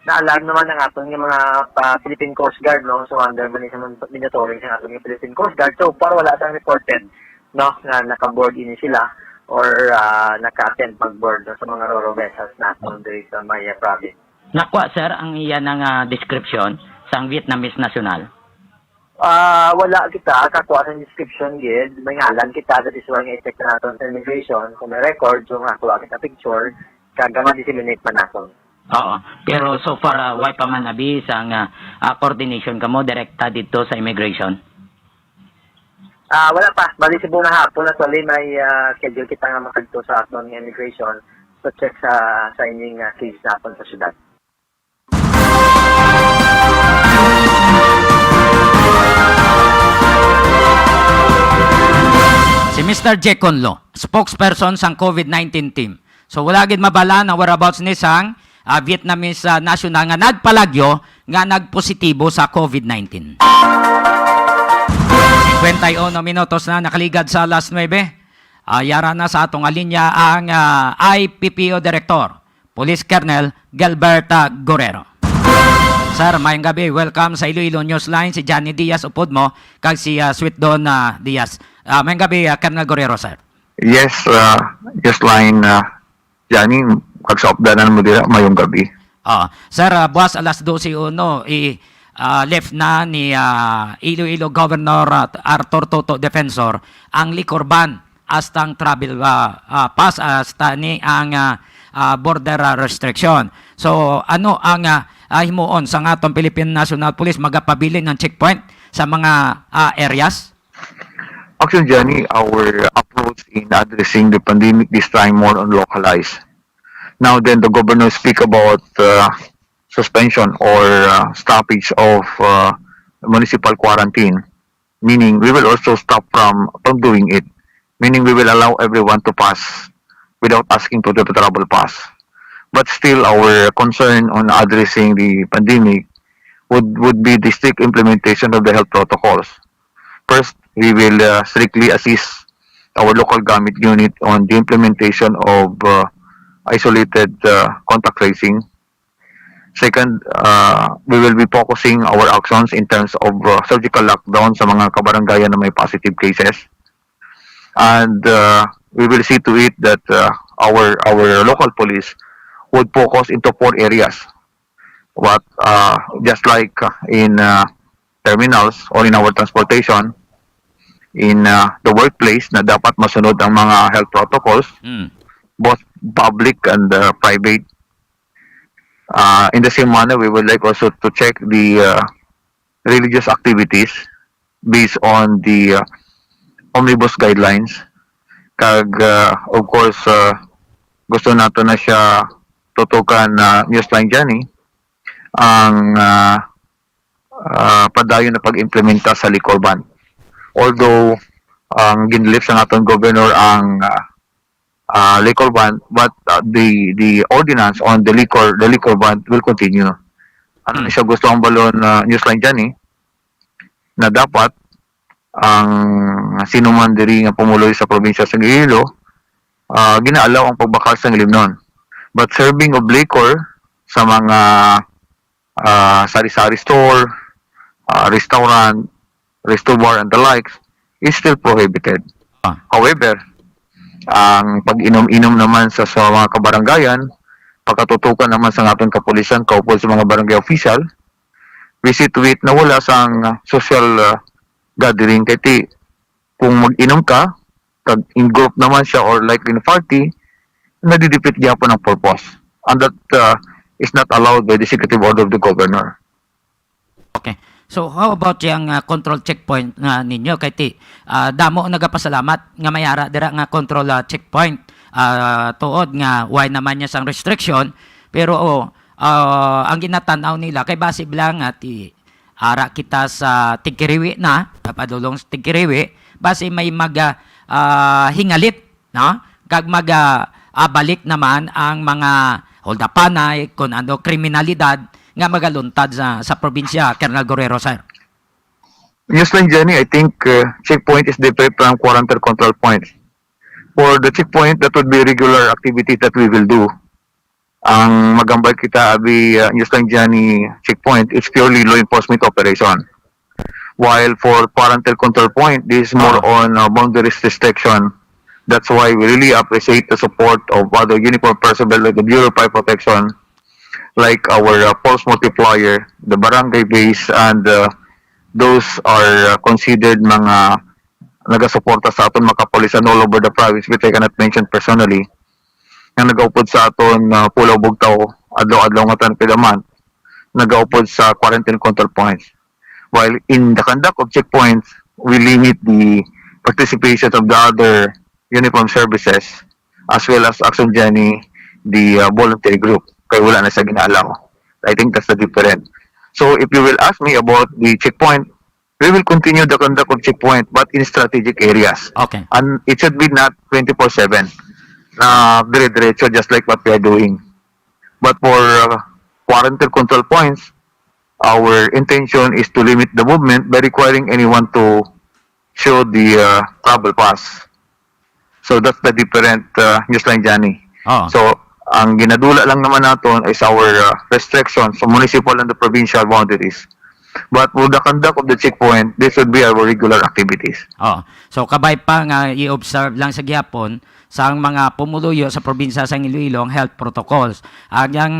Na-alarm naman ang aton nga mga, ah, Philippine Coast Guard, no? So, under man ni sa mon-, monitoring sa aton nga Philippine Coast Guard. So far, wala sang reported, no, nga naka-board ini sila or, ah, naka-attempt mag-board, no, sa mga Roro vessels naton diri sa Maya Province. Nakuha, sir, ang iya na nga description sang Vietnamese national? Ah, wala kita kakuha sa description gid. May ngalan kita, that is why nga i-check naton sa immigration kung may record, so nga kuha kita picture, kag ma-disseminate man naton. Oo. Pero so far, ah, why pa man abi sang, ah, ah, coordination kamo direkta dito sa immigration? Ah, wala pa. Bali, Cebu na hapon, actually, may, ah, schedule kita nga makadto sa aton nga immigration to check sa, sa ining, ah, case naton sa syudad. Si Mister Jack Conlo, spokesperson sang COVID nineteen team. So, wala gid mabal-an ang whereabouts ni sang, ah, Vietnamese, ah, national nga nagpalagyo nga nagpositibo sa COVID nineteen. Cincuenta y uno minutos na nakaligad sa alas nuebe. Ah, yara na sa atong linya ang, ah, I P P O Director, Police Colonel Gilbert, ah, Guerrero. Sir, mayong gabi. Welcome sa Iloilo Newsline. Si Johnny Diaz upod mo, kag si, ah, Sweet Don, ah, Diaz. Ah, mayong gabi, ah, Colonel Guerrero, sir. Yes, ah, Newsline, ah, Johnny, kag sa updanan mo dira, mayong gabi. Ah, sir, ah, buwas alas dose uno, i, ah, left na ni, ah, Iloilo Governor, ah, Arthur Toto Defensor ang liquor ban hasta ang travel, ah, ah, pass, hasta ni ang, ah, ah, border, ah, restriction. So, ano ang, ah, ah, himuon sang aton Philippine National Police? Magapabilin ang checkpoint sa mga, ah, areas? Actually, Johnny, our approach in addressing the pandemic this time more on localized. Now then, the governor speak about, uh, suspension or, uh, stoppage of, uh, municipal quarantine, meaning we will also stop from, from doing it, meaning we will allow everyone to pass without asking for the travel pass. But still, our concern on addressing the pandemic would, would be the strict implementation of the health protocols. First, we will, uh, strictly assist our local government unit on the implementation of, uh, isolated, uh, contact tracing. Second, uh, we will be focusing our actions in terms of, uh, surgical lockdown sa mga kabarangayan na may positive cases. And, uh, we will see to it that, uh, our, our local police would focus into four areas. What, uh, just like, uh, in, uh, terminals or in our transportation, in, uh, the workplace na dapat masunod ang mga health protocols, Mm. both public and, uh, private. Uh, in the same manner, we would like also to check the, uh, religious activities based on the, uh, omnibus guidelines. Kag, uh, of course, uh, gusto nato na siya tutukan na Newsline Johnny ang, uh, ah, padayon na pag-implementa sa liquor ban. Although ang ginlift sa aton governor ang, ah, ah, liquor ban, but, ah, the the ordinance on the liquor the liquor ban will continue. Ano ni Hmm. siya gusto ang balon, ah, Newsline Johnny, na dapat ang sino man diri nga pumuloy sa probinsya sa Iloilo, ah, ginaalaw ang pagbakal sa ilimnon. But serving of liquor sa mga, ah, sari-sari store, ah, restaurant, resto bar and the likes is still prohibited. Ah. However, ang pag-inom-inom naman sa, sa mga kabarangayan, pagkatutukan naman sa aton kapulisan, kaupod sa mga barangay official, we see to it na wala sang social, ah, gathering. Kay ti, kung mag-inom ka, kag in group naman siya or like in a party, nadidipit gyapon ang purpose. And that, ah, is not allowed by the executive order of the governor. Okay. So, how about yang, ah, control checkpoint nga ninyo? Kay ti, ah, damo nagapasalamat nga may ara dira nga control, ah, checkpoint. Ah, tuod nga way naman niya sang restriction, pero, oh, ah, ang ginatan-aw nila kay basi lang nga ti ara kita sa Tigkiriwi na, padulong sa Tigkiriwi, basi may mag, ah, ah, hingalit, no? Kag mag, ah, ah, balik naman ang mga holdapanay, kun ano, kriminalidad nga magaluntad sa, sa probinsya, Colonel Guerrero, sir. Newsline Johnny, I think, uh, checkpoint is different from quarantine control point. For the checkpoint, that would be regular activities that we will do. Ang magambay kita abi, uh, Newsline Johnny checkpoint, it's purely law enforcement operation. While for quarantine control point, this is more Ah. on, uh, boundaries restriction. That's why we really appreciate the support of other uniform personnel like the Bureau of Fire Protection, like our, uh, force multiplier, the barangay base, and, uh, those are, uh, considered mga nagasuporta sa aton mga kapulisan all over the province, which I cannot mention personally, nga nagaupod sa aton, uh, Pulao Bugtao, adlaw-adlaw nga ten to the month, nagaupod sa quarantine control points. While in the conduct of checkpoints, we limit the participation of the other uniform services as well as Action Johnny, the, uh, voluntary group. Kay wala na siya ginaalaw. I think that's the different. So if you will ask me about the checkpoint, we will continue the conduct of checkpoint, but in strategic areas. Okay. And it should be not twenty-four seven na dire-diretso, just like what we are doing. But for, uh, quarantine control points, our intention is to limit the movement by requiring anyone to show the, uh, travel pass. So that's the different, uh, Newsline Johnny. Oo. So ang ginadula lang naman naton is our, uh, restrictions sa municipal and the provincial boundaries. But for the conduct of the checkpoint, this would be our regular activities. Oo. So kabay pa nga i-observe lang sa gihapon sang mga pumuluyo sa probinsya sang Iloilo ang health protocols. Ang yang,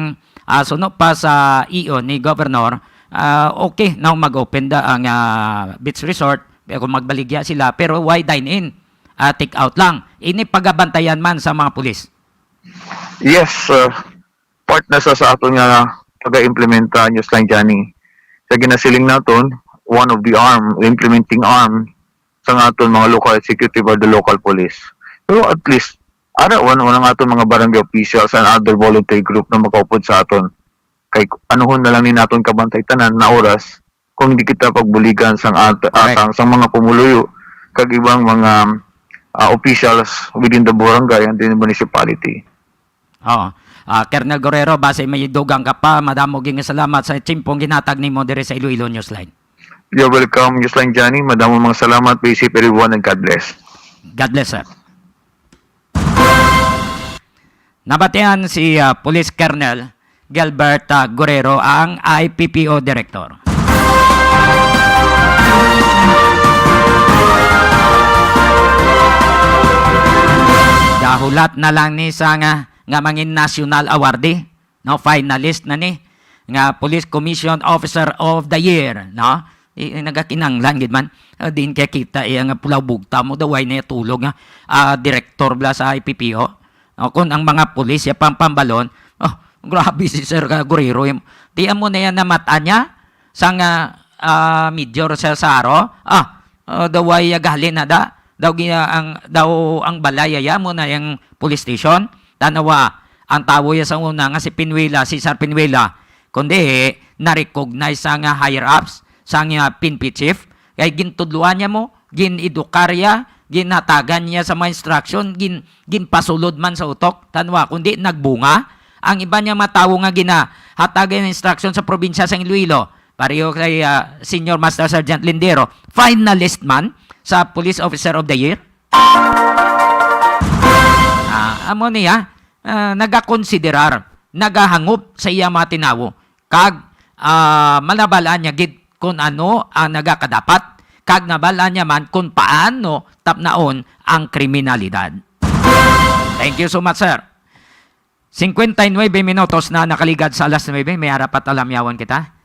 ah, suno pa sa iyo ni Governor, ah, okay na mag-open da ang, ah, beach resort, pero kung magbaligya sila, pero why dine-in? Ah, take out lang. Ini pagabantayan man sa mga pulis. Yes, uh, part na sa, sa aton nga pag-implementa, Newsline Johnny. Sa ginasiling naton, one of the arm, implementing arm, sa nga aton mga local executive or the local police. Pero at least, ara, one, one nga aton mga barangay officials and other voluntary group na makaupod sa aton. Kay anuhon na lang ni naton kabantay tanan na oras, kung hindi kita pagbuligan sang at-, Correct. atang sang mga pumuluyo kag ibang mga, ah, officials within the barangay and the municipality. Oo. Ah, Colonel Guerrero, basi may dugang ka pa, madamo gyud nga salamat sa tiempong ginhatag nimo diri sa Iloilo Newsline. You're welcome, Newsline Johnny. Madamo mga salamat. Be safe, everyone, and God bless. God bless, sir. Nabatian si, ah, Police Colonel Gilbert, ah, Guerrero, ang I P P O Director. Dahulat na lang ni sa nga, nga mangin national awardee, no, finalist na ni nga Police Commission Officer of the Year, no? I, i, nagakinanglan gid man. Ah, diin kay kita iya nga Pulao Bugtao mo daw ay natulog nga, ah, direktor bala sa I P P O. O, kung ang mga pulis ya pampambalon, oh, grabe si Sir Guerrero. Di amo na yan namata niya sang, ah, ah, Major Cesaro. Ah, ah, daw ay, ah, gali na da. Daw gi-, ah, ang, daw ang balay ya mo na yang police station. Tanawa, ang tawo ya sa una nga si Pinuela, Cesar Pinuela, kundi na-recognize sa nga higher ups sang, ah, P N P chief, kay gintudloan niya mo, gin-edukarya, ginhatagan niya sa mga instruction, gin-, ginpasulod man sa utok, tanwa, kundi nagbunga. Ang iban niya mga tawo nga ginahatagan instruction sa probinsya sang Iloilo, pareho kay, ah, Senior Master Sergeant Lindero, finalist man sa Police Officer of the Year. Ah, amo niya, ah, nagakonsiderar, nagahangop sa iya mga tinawo, kag, ah, manabalaan niya gid kung ano ang nagakadapat, kag nabalaan niya man kung paano tapnaon ang kriminalidad. Thank you so much, sir. Cincuenta y nueve minutos na nakaligad sa alas nuebe. May ara pa talamyawan kita.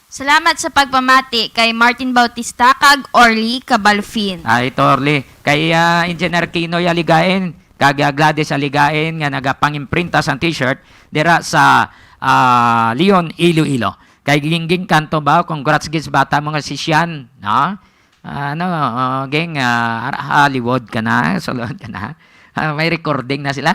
Salamat sa pagpamati kay Martin Bautista kag Orly Cabalfin. Ah, ito, Orly. Kay, ah, Engineer Kinoy Aligain, kag, ah, Gladys Aligain nga nagapang-imprinta sang t-shirt dira sa, ah, Leon, Iloilo. Kay gingging kanto ba, congrats gid sa bata, mga sisyan, no? Ah, ano, oh, geng, ah, ar-, Hollywood ka na, sulod ka na. Ah, may recording na sila.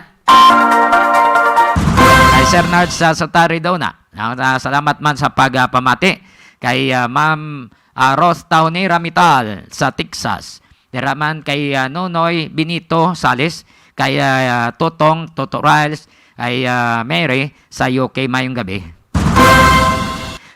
Kay Sir Nard sa Sotari daw na. Ah, ah, salamat man sa pagpamati. Kay, ah, Ma'am, ah, Rose Taunira Mital sa Texas. Dira man kay, ah, Nonoy Benito Sales, kay, ah, Totong Toto Riles, kay, ah, Mary sa U K, mayong gabi.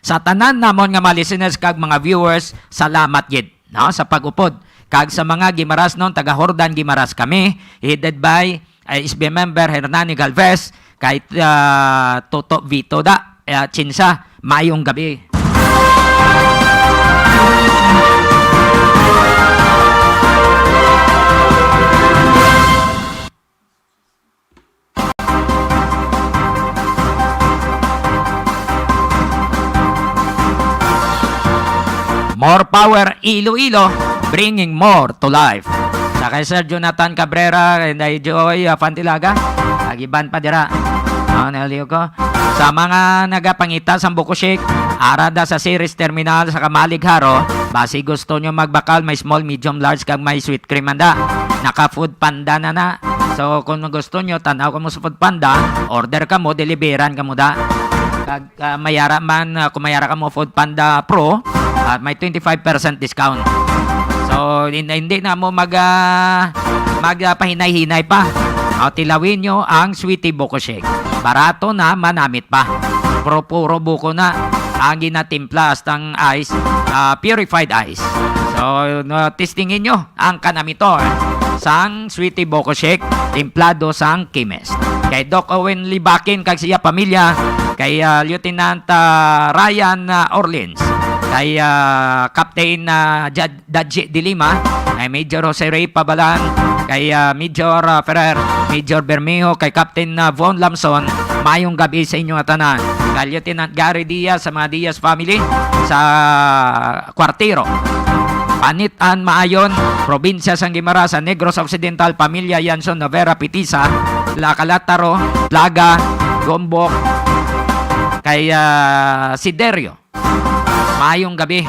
Sa tanan namon nga mga listeners kag mga viewers, salamat gid, no, sa pag-upod. Kag sa mga Gimarasnon, taga Jordan Gimaras kami, headed by, ah, S B member Hernani Galvez, kay, ah, Toto Vito da, ah, Chinsa, mayong gabi. More power, Iloilo, bringing more to life. Sa kay Sir Jonathan Cabrera, kay Inday Joy, ah, Fantilaga, kag iban pa dira. Ah, naliw ko. Sa mga nagapangita sang Buko Shake, ara da sa Ceres Terminal sa Kamalig, Jaro, basi gusto nyo magbakal, may small, medium, large, kag may sweet cream man da. Naka Food Panda na na. So, kung gusto nyo, tanaw kamo sa Food Panda, order kamo, deliveran kamo da. Kag, ah, mayara man, ah, kung mayara kamo Food Panda Pro, at may twenty-five percent discount. So, hin-, hindi na mo mag, ah, mag, ah, pahinay-hinay pa. O, tilawin nyo ang Sweetie Buko Shake. Barato na, manamit pa. Puro, puro buko na ang ginatimpla, hasta ang ice, ah, purified ice. So, no, testingin nyo ang kanamiton sang Sweetie Buko Shake, timplado sang Chemist. Kay Doc Owen Libakin kag siya pamilya, kay, ah, Lieutenant, ah, Ryan, ah, Orleans, kay, ah, Captain, ah, Jad-, Daji de Lima, kay Major Jose Ray Pabalan, kay, ah, Major, ah, Ferrer, Major Bermejo, kay Captain, ah, Von Lamson, mayong gabi sa inyo nga tanan. Kay Lieutenant Gary Diaz, sa mga Diaz family, sa Cuartero, Panit-an, Maayon, probinsya sang Guimaras, sa Negros Occidental, pamilya Yanson Novera Pitisa, La Calataro, Plaga, Gombok, kay, ah, Siderio. Mayong gabi,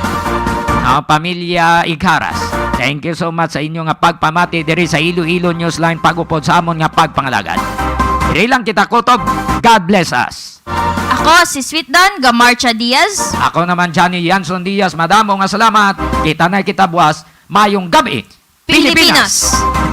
ah, pamilya Igharas. Thank you so much sa inyo nga pagpamati diri sa Iloilo Newsline, pag-upod sa amon nga pagpangalagad. Diri lang kita kutob. God bless us. Ako si Sweet Don Gamarcha Diaz. Ako naman, Johnny Yanson Diaz. Madamo nga salamat. Kita na kita buwas. Mayong gabi, Pilipinas. Pilipinas.